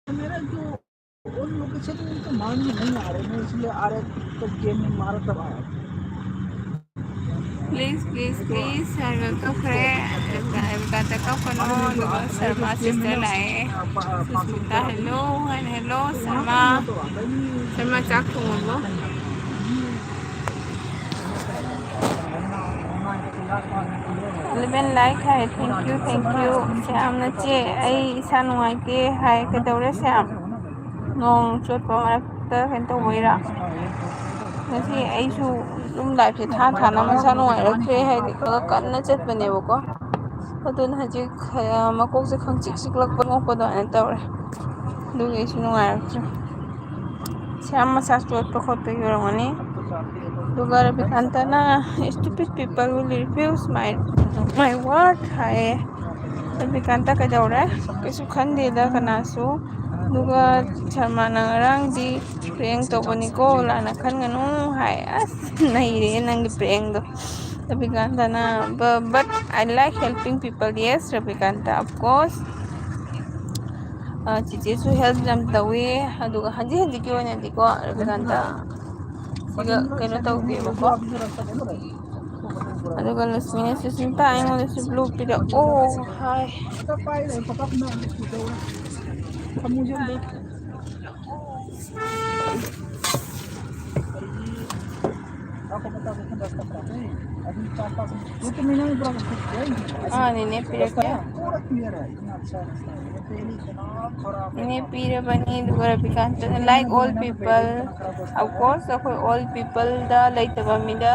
मेरा जो उन लोकेशन में तो मान में नहीं आ रहे, मैं इसलिए आ रहे तो गेम में मारा तब आया। Please, please, please, ꯍꯥꯏꯔꯒ ꯀꯛꯈ꯭ꯔꯦ꯫ ꯑꯗꯨꯒ ꯀꯛꯀꯅꯣ꯫ ꯑꯗꯨꯒ ꯁꯔꯃꯥ sister ꯂꯥꯛꯑꯦ꯫ ꯁꯨꯁꯃꯤꯇꯥ, hello ꯍꯥꯏꯅ, hello ꯁꯔꯃꯥ꯫ ꯁꯔꯃꯥ ꯆꯥꯛ ꯊꯣꯡꯉꯕꯣ? Eleven like high, thank you, thank you꯫ ꯁ꯭ꯌꯥꯝꯅ ꯆꯦ, ꯑꯩ ꯏꯁꯥ ꯅꯨꯡꯉꯥꯏꯇꯦ ꯍꯥꯏ꯫ ꯀꯩꯗꯧꯔꯦ ꯁ꯭ꯌꯥꯝ? ꯅꯣꯡ ꯆꯣꯠꯄ ꯃꯔꯛꯇ ꯀꯩꯅꯣ ꯇꯧꯕꯩꯔꯥ? ꯉꯁꯤ ꯑꯩꯁꯨ ꯑꯗꯨꯝ live ꯁꯦ ꯊꯥ ꯊꯥꯅ ꯃꯁꯥ ꯅꯨꯡꯉꯥꯏꯔꯛꯇ꯭ꯔꯦ ꯍꯥꯏꯗꯤ ꯈꯔ ꯀꯟꯅ ꯆꯠꯄꯅꯦꯕꯀꯣ꯫ ꯑꯗꯨꯅ ꯍꯧꯖꯤꯛ ꯈ-, ꯃꯀꯣꯛꯁꯦ ꯈꯪꯆꯤꯛ ꯆꯤꯛꯂꯛꯄ ꯅꯣꯛꯄ ꯑꯗꯨꯃꯥꯏꯅ ꯇꯧꯔꯦ꯫ ꯑꯗꯨꯒꯤ ꯑꯩꯁꯨ ꯅꯨꯡꯉꯥꯏꯔꯛꯇ꯭ꯔꯦ꯫ ꯁ꯭ꯌꯥꯝ ꯃꯁꯥ ꯆꯣꯠꯄ ꯈꯣꯠꯄꯒꯤ ꯑꯣꯏꯔꯝꯒꯅꯤ꯫ ꯑꯗꯨꯒ ꯔꯕꯤꯀꯥꯟꯇꯅ, "Stupid people will refuse my, my word" ꯍꯥꯏꯌꯦ꯫ ꯔꯕꯤꯀꯥꯟꯇ ꯀꯩꯗꯧꯔꯦ? ꯀꯩꯁꯨ ꯈꯟꯗꯦꯗ ꯀꯅꯥꯁꯨ꯫ ꯑꯗꯨꯒ ꯁꯔꯃꯥꯅ ꯉꯔꯥꯡꯗꯤ prank ꯇꯧꯕꯅꯤꯀꯣ, ꯂꯥꯟꯅ ꯈꯟꯒꯅꯨ ꯍꯥꯏ꯫ ꯑꯁ, ꯅꯩꯔꯦ ꯅꯪꯒꯤ prank ꯗꯣ꯫ ꯔꯕꯤꯀꯥꯟꯇꯅ, "But, but I like helping people." Yes, Rabikanta, of course꯫ ꯑ, ꯆꯤꯆꯦꯁꯨ help ꯌꯥꯝ ꯇꯧꯋꯤ꯫ ꯑꯗꯨꯒ ꯍꯧꯖꯤꯛ ꯍꯧꯖꯤꯛꯀꯤ ꯑꯣꯏꯅꯗꯤꯀꯣ, ꯔꯕꯤꯀꯥꯟꯇ ꯁꯤꯒ ꯀꯩꯅꯣ ꯇꯧꯗꯦꯕꯀꯣ꯫ ꯑꯗꯨꯒ ꯂꯛꯁꯃꯤꯅ, "ꯁꯨꯁꯃꯤꯇꯥ, ꯑꯩꯉꯣꯟꯗꯁꯨ blue ꯄꯤꯔꯛꯑꯣ" ꯍꯥꯏ꯫ आपको पता है, दस तक रहते हैं। अभी चार पाँच, दो तीन महीने में पूरा कुछ किया ही नहीं। हाँ, नहीं, नहीं, फिर क्या? पूरा क्लियर है, इतना अच्छा रास्ता है। पहले इतना खराब है। नहीं, ꯄꯤꯔꯕꯅꯤ, ꯑꯗꯨꯒ ꯔꯕꯤꯀꯥꯟꯇꯅ, like all people, of course, ꯑꯩꯈꯣꯏ all peopleꯗ ꯂꯩꯇꯕ ꯃꯤꯗ,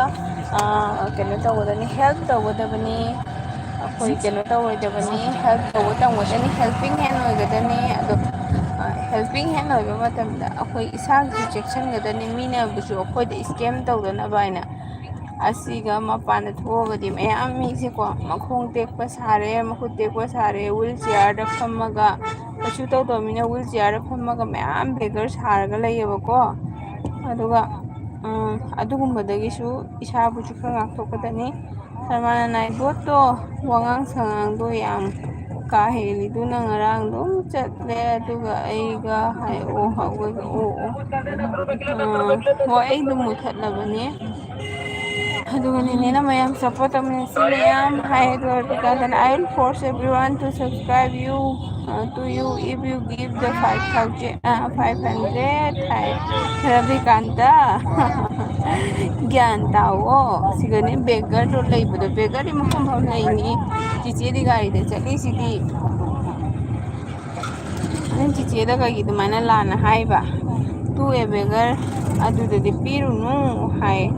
ꯑꯥ, ꯀꯩꯅꯣ ꯇꯧꯒꯗꯕꯅꯤ, help ꯇꯧꯒꯗꯕꯅꯤ꯫ ꯑꯩꯈꯣꯏ ꯀꯩꯅꯣ ꯇꯧꯔꯣꯏꯗꯕꯅꯤ, help ꯇꯧꯕ ꯇꯝꯒꯗꯕꯅꯤ, helping hand ꯑꯣꯏꯒꯗꯕꯅꯤ꯫ ꯑꯗꯣ, ꯑ, helping hand ꯑꯣꯏꯕ ꯃꯇꯝꯗ ꯑꯩꯈꯣꯏ ꯏꯁꯥꯒꯤꯁꯨ ꯆꯦꯛꯁꯤꯟꯒꯗꯕꯅꯤ, ꯃꯤꯅꯕꯨꯁꯨ ꯑꯩꯈꯣꯏꯗ scam ꯇꯧꯗꯅꯕ ꯍꯥꯏꯅ꯫ ꯑꯁꯤꯒ ꯃꯄꯥꯟꯗ ꯊꯣꯛꯑꯒꯗꯤ ꯃꯌꯥꯝ ꯃꯤꯁꯦꯀꯣ, ꯃꯈꯣꯡ ꯇꯦꯛꯄ ꯁꯥꯔꯦ, ꯃꯈꯨꯠ ꯇꯦꯛꯄ ꯁꯥꯔꯦ, wheelchairꯗ ꯐꯝꯃꯒ, ꯀꯩꯁꯨ ꯇꯧꯗꯕ ꯃꯤꯅ wheelchairꯗ ꯐꯝꯃꯒ ꯃꯌꯥꯝ beggar ꯁꯥꯔꯒ ꯂꯩꯌꯦꯕꯀꯣ꯫ ꯑꯗꯨꯒ, ꯎꯝ, ꯑꯗꯨꯒꯨꯝꯕꯗꯒꯤꯁꯨ ꯏꯁꯥꯕꯨꯁꯨ ꯈꯔ ꯉꯥꯛꯊꯣꯛꯀꯗꯕꯅꯤ꯫ ꯁꯜꯃꯥꯟ ꯑꯅꯥꯏꯕꯣꯠꯇꯣ ꯋꯥꯉꯥꯡ ꯁꯉꯥꯡꯗꯣ ꯌꯥꯝ ꯀꯥ ꯍꯦꯜꯂꯤꯗꯨꯅ ꯉꯔꯥꯡ ꯑꯗꯨꯝ ꯆꯠꯂꯦ, ꯑꯗꯨꯒ ꯑꯩꯒ ꯍꯥꯏ, ꯑꯣ, ꯍꯧꯒꯠ-, ꯑꯣ, ꯑꯣ꯫ ꯑꯥ, ꯍꯣꯏ, ꯑꯩ ꯑꯗꯨꯝ ꯃꯨꯊꯠꯂꯕꯅꯦ꯫ ꯑꯗꯨꯒ ꯅꯦꯅꯦꯅ ꯃꯌꯥꯝ support ꯇꯧꯃꯤꯟꯅꯁꯤ ꯃꯌꯥꯝ ꯍꯥꯏ, ꯑꯗꯨ ꯑꯣꯏꯔꯕ ꯀꯥꯟꯗꯅ, "I will force everyone to subscribe you, uh, to you if you give the five thousand, uh, five hundred" ꯍꯥꯏ꯫ ꯔꯕꯤꯀꯥꯟꯇ꯫ ꯒ꯭ꯌꯥꯟ ꯇꯥꯎꯑꯣ꯫ ꯁꯤꯒꯅꯦ beggarꯗꯣ ꯂꯩꯕꯗꯣ, beggarꯗꯤ ꯃꯐꯝ ꯃꯐꯝ ꯂꯩꯅꯤ꯫ ꯆꯤꯆꯦꯗꯤ ꯒꯥꯔꯤꯗ ꯆꯠꯂꯤꯁꯤꯗꯤ꯫ ꯅꯪ ꯆꯤꯆꯦꯗ ꯀꯩꯒꯤ ꯑꯗꯨꯃꯥꯏꯅ ꯂꯥꯟꯅ ꯍꯥꯏꯕ? To a beggar, ꯑꯗꯨꯗꯗꯤ ꯄꯤꯔꯨꯅꯨ ꯍꯥꯏ꯫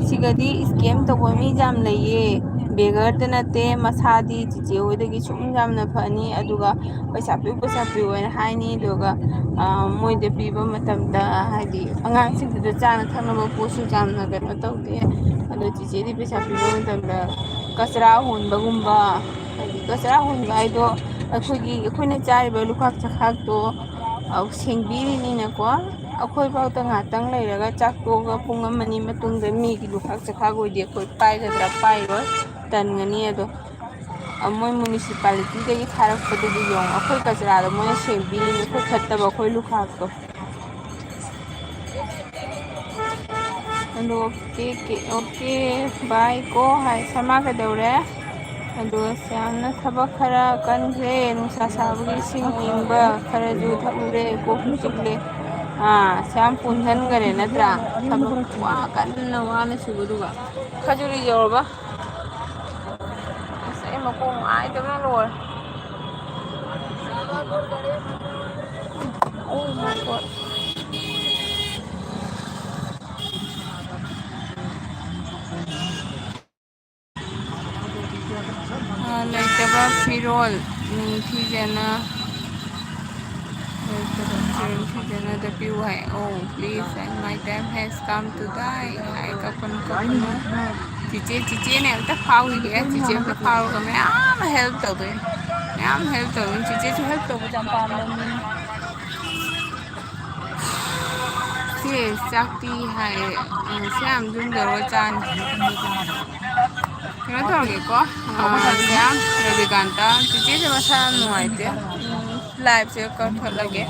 ꯁꯤꯒꯗꯤ scam ꯇꯧꯕ ꯃꯤ ꯌꯥꯝ ꯂꯩꯌꯦ꯫ Beggarꯗ ꯅꯠꯇꯦ, ꯃꯁꯥꯗꯤ ꯆꯤꯆꯦ ꯍꯣꯏꯗꯒꯤ ꯁꯨꯝ ꯌꯥꯝꯅ ꯐꯅꯤ꯫ ꯑꯗꯨꯒ "ꯄꯩꯁꯥ ꯄꯤꯌꯨ, ꯄꯩꯁꯥ ꯄꯤꯌꯨ" ꯍꯥꯏꯅ ꯍꯥꯏꯅꯤ꯫ ꯑꯗꯨꯒ, ꯑ, ꯃꯣꯏꯗ ꯄꯤꯕ ꯃꯇꯝꯗ, ꯍꯥꯏꯗꯤ, ꯑꯉꯥꯡꯁꯤꯡꯗꯨꯗ ꯆꯥꯅ ꯊꯛꯅꯕ ꯄꯣꯠꯁꯨ ꯌꯥꯝꯅ ꯀꯩꯅꯣ ꯇꯧꯗꯦ꯫ ꯑꯗꯣ ꯆꯤꯆꯦꯗꯤ ꯄꯩꯁꯥ ꯄꯤꯕ ꯃꯇꯝꯗ ꯀꯆꯔꯥ ꯍꯣꯟꯕꯒꯨꯝꯕ, ꯍꯥꯏꯗꯤ, ꯀꯆꯔꯥ ꯍꯣꯟꯕ ꯍꯥꯏꯗꯣ ꯑꯩꯈꯣꯏꯒꯤ, ꯑꯩꯈꯣꯏꯅ ꯆꯥꯔꯤꯕ ꯂꯨꯈꯥꯛ ꯆꯈꯥꯛꯇꯣ, ꯑ, ꯁꯦꯡꯕꯤꯔꯤꯅꯤꯅꯀꯣ꯫ ꯑꯩꯈꯣꯏꯐꯥꯎꯗ ꯉꯥꯏꯍꯥꯛꯇꯪ ꯂꯩꯔꯒ ꯆꯥꯛ ꯇꯣꯛꯑꯒ ꯄꯨꯡ ꯑꯃ ꯑꯅꯤ ꯃꯇꯨꯡꯗ ꯃꯤꯒꯤ ꯂꯨꯈꯥꯛ ꯆꯈꯥꯛ ꯑꯣꯏꯗꯤ ꯑꯩꯈꯣꯏ ꯄꯥꯏꯒꯗ꯭ꯔꯥ? ꯄꯥꯏꯔꯣꯏ, ꯇꯟꯒꯅꯤ꯫ ꯑꯗꯣ, ꯑ, ꯃꯣꯏ municipalityꯗꯒꯤ ꯊꯥꯔꯛꯄꯗꯨꯗꯤ ꯌꯦꯡꯉꯣ, ꯑꯩꯈꯣꯏ ꯀꯆꯔꯥꯗꯣ ꯃꯣꯏꯅ ꯁꯦꯡꯕꯤꯔꯤꯅꯤ, ꯑꯩꯈꯣꯏ ꯐꯠꯇꯕ, ꯑꯩꯈꯣꯏ ꯂꯨꯈꯥꯛꯇꯣ꯫ ꯑꯗꯣ, "Okay, okay, okay, bye ꯀꯣ" ꯍꯥꯏ꯫ ꯁꯃꯥ ꯀꯩꯗꯧꯔꯦ? ꯑꯗꯣ, ꯁ꯭ꯌꯥꯝꯅ ꯊꯕꯛ ꯈꯔ ꯀꯟꯈ꯭ꯔꯦ, ꯅꯨꯡꯁꯥ ꯁꯥꯕꯒꯤ ꯏꯁꯤꯡ ꯑꯏꯪꯕ ꯈꯔꯁꯨ ꯊꯛꯎꯔꯦ, ꯀꯣꯛꯁꯨ ꯆꯤꯛꯂꯦ꯫ ꯑꯥ, ꯁꯤ ꯌꯥꯝ ꯄꯨꯟꯁꯤꯟꯈꯔꯦ ꯅꯠꯇ꯭ꯔꯥ? ꯊꯕꯛ ꯋꯥ ꯀꯟꯅ ꯋꯥꯅ ꯁꯨꯕꯗꯨꯒ꯫ ꯈꯖꯨꯔꯤ ꯌꯧꯔꯕ? ꯑꯁ, ꯑꯩ ꯃꯀꯣꯛ ꯅꯨꯡꯉꯥꯏꯇꯕꯅ ꯂꯣꯏꯔꯦ꯫ Oh my God. ꯑ, ꯂꯩꯇꯕ ꯐꯤꯔꯣꯜ ꯅꯤꯡꯊꯤꯖꯅ, ꯂꯩꯇꯕ ꯐꯤꯔꯣꯜ ꯅꯤꯡꯊꯤꯖꯅ ꯇꯞꯄꯤꯌꯨ ꯍꯥꯏ꯫ Oh, please, and my time has come to die. ꯑꯩ ꯀꯞꯀꯅꯨ, ꯀꯞꯀꯅꯨ꯫ ꯆꯤꯆꯦ, ꯆꯤꯆꯦꯅꯦ ꯑꯝꯇ ꯐꯥꯎꯈꯤꯒꯦ꯫ ꯆꯤꯆꯦ ꯑꯝꯇ ꯐꯥꯎꯔꯒ ꯃꯌꯥꯝ help ꯇꯧꯗꯣꯏꯅꯦ꯫ ꯃꯌꯥꯝ help ꯇꯧꯗꯣꯏꯅꯦ꯫ ꯆꯤꯆꯦꯁꯨ help ꯇꯧꯕꯁꯦ ꯌꯥꯝ ꯄꯥꯝꯕ ꯃꯤꯅꯤ꯫ ꯁꯤ ꯆꯥꯛꯇꯤ ꯍꯥꯏ, ꯎꯝ, ꯁꯤ ꯌꯥꯝ ꯌꯨꯝꯗ ꯂꯣꯏ ꯆꯥꯅꯤ꯫ ꯀꯩꯅꯣ ꯇꯧꯔꯒꯦꯀꯣ, ꯑ, ꯁꯤ ꯌꯥꯝ ꯔꯕꯤꯀꯥꯟꯇ, ꯆꯤꯆꯦꯁꯦ ꯃꯁꯥ ꯌꯥꯝ ꯅꯨꯡꯉꯥꯏꯇꯦ꯫ ꯎꯝ, liveꯁꯦ ꯀꯛꯊꯠꯂꯒꯦ꯫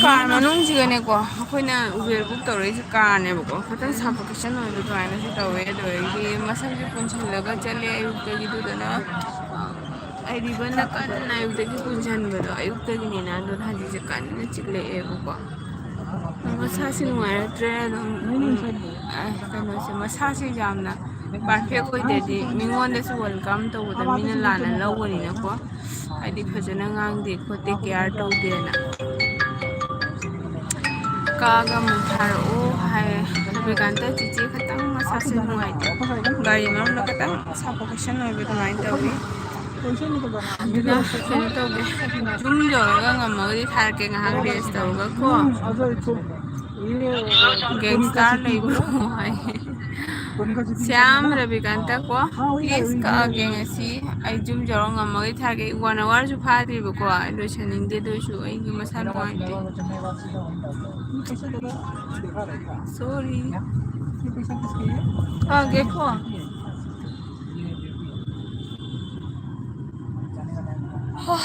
ꯀꯥꯔ ꯃꯅꯨꯡꯁꯤꯒꯅꯦꯀꯣ, ꯑꯩꯈꯣꯏꯅ Uber book ꯇꯧꯔꯛꯏꯁꯦ ꯀꯥꯔꯅꯦꯕꯀꯣ, ꯈꯤꯇꯪ suffocation ꯑꯣꯏꯕ ꯑꯗꯨꯃꯥꯏꯅꯁꯨ ꯇꯧꯋꯦ꯫ ꯑꯗꯨꯗꯒꯤ ꯃꯁꯝꯁꯦ ꯄꯨꯟꯁꯤꯜꯂꯒ ꯆꯠꯂꯦ ꯑꯌꯨꯛꯇꯒꯤ, ꯑꯗꯨꯗꯨꯅ, ꯑ, ꯑꯩ ribbonꯅ ꯀꯟꯅ ꯑꯌꯨꯛꯇꯒꯤ ꯄꯨꯟꯁꯤꯟꯕꯗꯣ, ꯑꯌꯨꯛꯇꯒꯤꯅꯤꯅ, ꯑꯗꯨꯅ ꯍꯧꯖꯤꯛꯁꯦ ꯀꯟꯅ ꯆꯤꯛꯂꯛꯑꯦꯕꯀꯣ꯫ ꯃꯁꯥꯁꯤ ꯅꯨꯡꯉꯥꯏꯔꯛꯇ꯭ꯔꯦ ꯑꯗꯨꯝ, ꯎꯝ, ꯑ, ꯀꯩꯅꯣꯁꯦ, ꯃꯁꯥꯁꯤ ꯌꯥꯝꯅ perfect ꯑꯣꯏꯗ꯭ꯔꯗꯤ ꯃꯤꯉꯣꯟꯗꯁꯨ welcome ꯇꯧꯕꯗ ꯃꯤꯅ ꯂꯥꯟꯅ ꯂꯧꯒꯅꯤꯅꯀꯣ꯫ ꯍꯥꯏꯗꯤ ꯐꯖꯅ ꯉꯥꯡꯗꯦ ꯈꯣꯠꯇꯦ, care ꯇꯧꯗꯦꯅ꯫ ꯀꯛꯑꯒ ꯑꯃꯨꯛ ꯊꯥꯔꯛꯑꯣ ꯍꯥꯏ꯫ ꯔꯕꯤꯀꯥꯟꯇ ꯆꯤꯆꯦ ꯈꯇꯪ ꯃꯁꯥꯁꯦ ꯅꯨꯡꯉꯥꯏꯇꯦ꯫ ꯒꯥꯔꯤ ꯃꯅꯨꯡꯗ ꯈꯇꯪ suffocation ꯑꯣꯏꯕ ꯑꯗꯨꯃꯥꯏꯅ ꯇꯧꯋꯤ꯫ ꯑꯗꯨꯅ ꯀꯩꯅꯣ ꯇꯧꯒꯦ, ꯌꯨꯝ ꯌꯧꯔꯒ ꯉꯝꯃꯒꯗꯤ ꯊꯥꯔꯛꯀꯦ, ꯉꯥꯏꯍꯥꯛ rest ꯇꯧꯔꯒ ꯀꯣ꯫ Gangster ꯂꯩꯕ꯭ꯔꯣ ꯍꯥꯏ꯫ ꯁ꯭ꯌꯥꯝ ꯔꯕꯤꯀꯥꯟꯇ ꯀꯣ, please ꯀꯛꯑꯒꯦ ꯉꯁꯤ꯫ ꯑꯩ ꯌꯨꯝ ꯌꯧꯔ ꯉꯝꯃꯒꯗꯤ ꯊꯥꯔꯛꯀꯦ꯫ One hourꯁꯨ ꯐꯥꯗ꯭ꯔꯤꯕꯀꯣ, ꯑꯩ ꯂꯣꯏꯁꯟꯅꯤꯡꯗꯦ, ꯑꯗꯨ ꯑꯣꯏꯁꯨ ꯑꯩꯒꯤ ꯃꯁꯥ ꯅꯨꯡꯉꯥꯏꯇꯦ꯫ Sorry. ꯀꯛꯑꯒꯦꯀꯣ꯫ ꯍꯣ꯫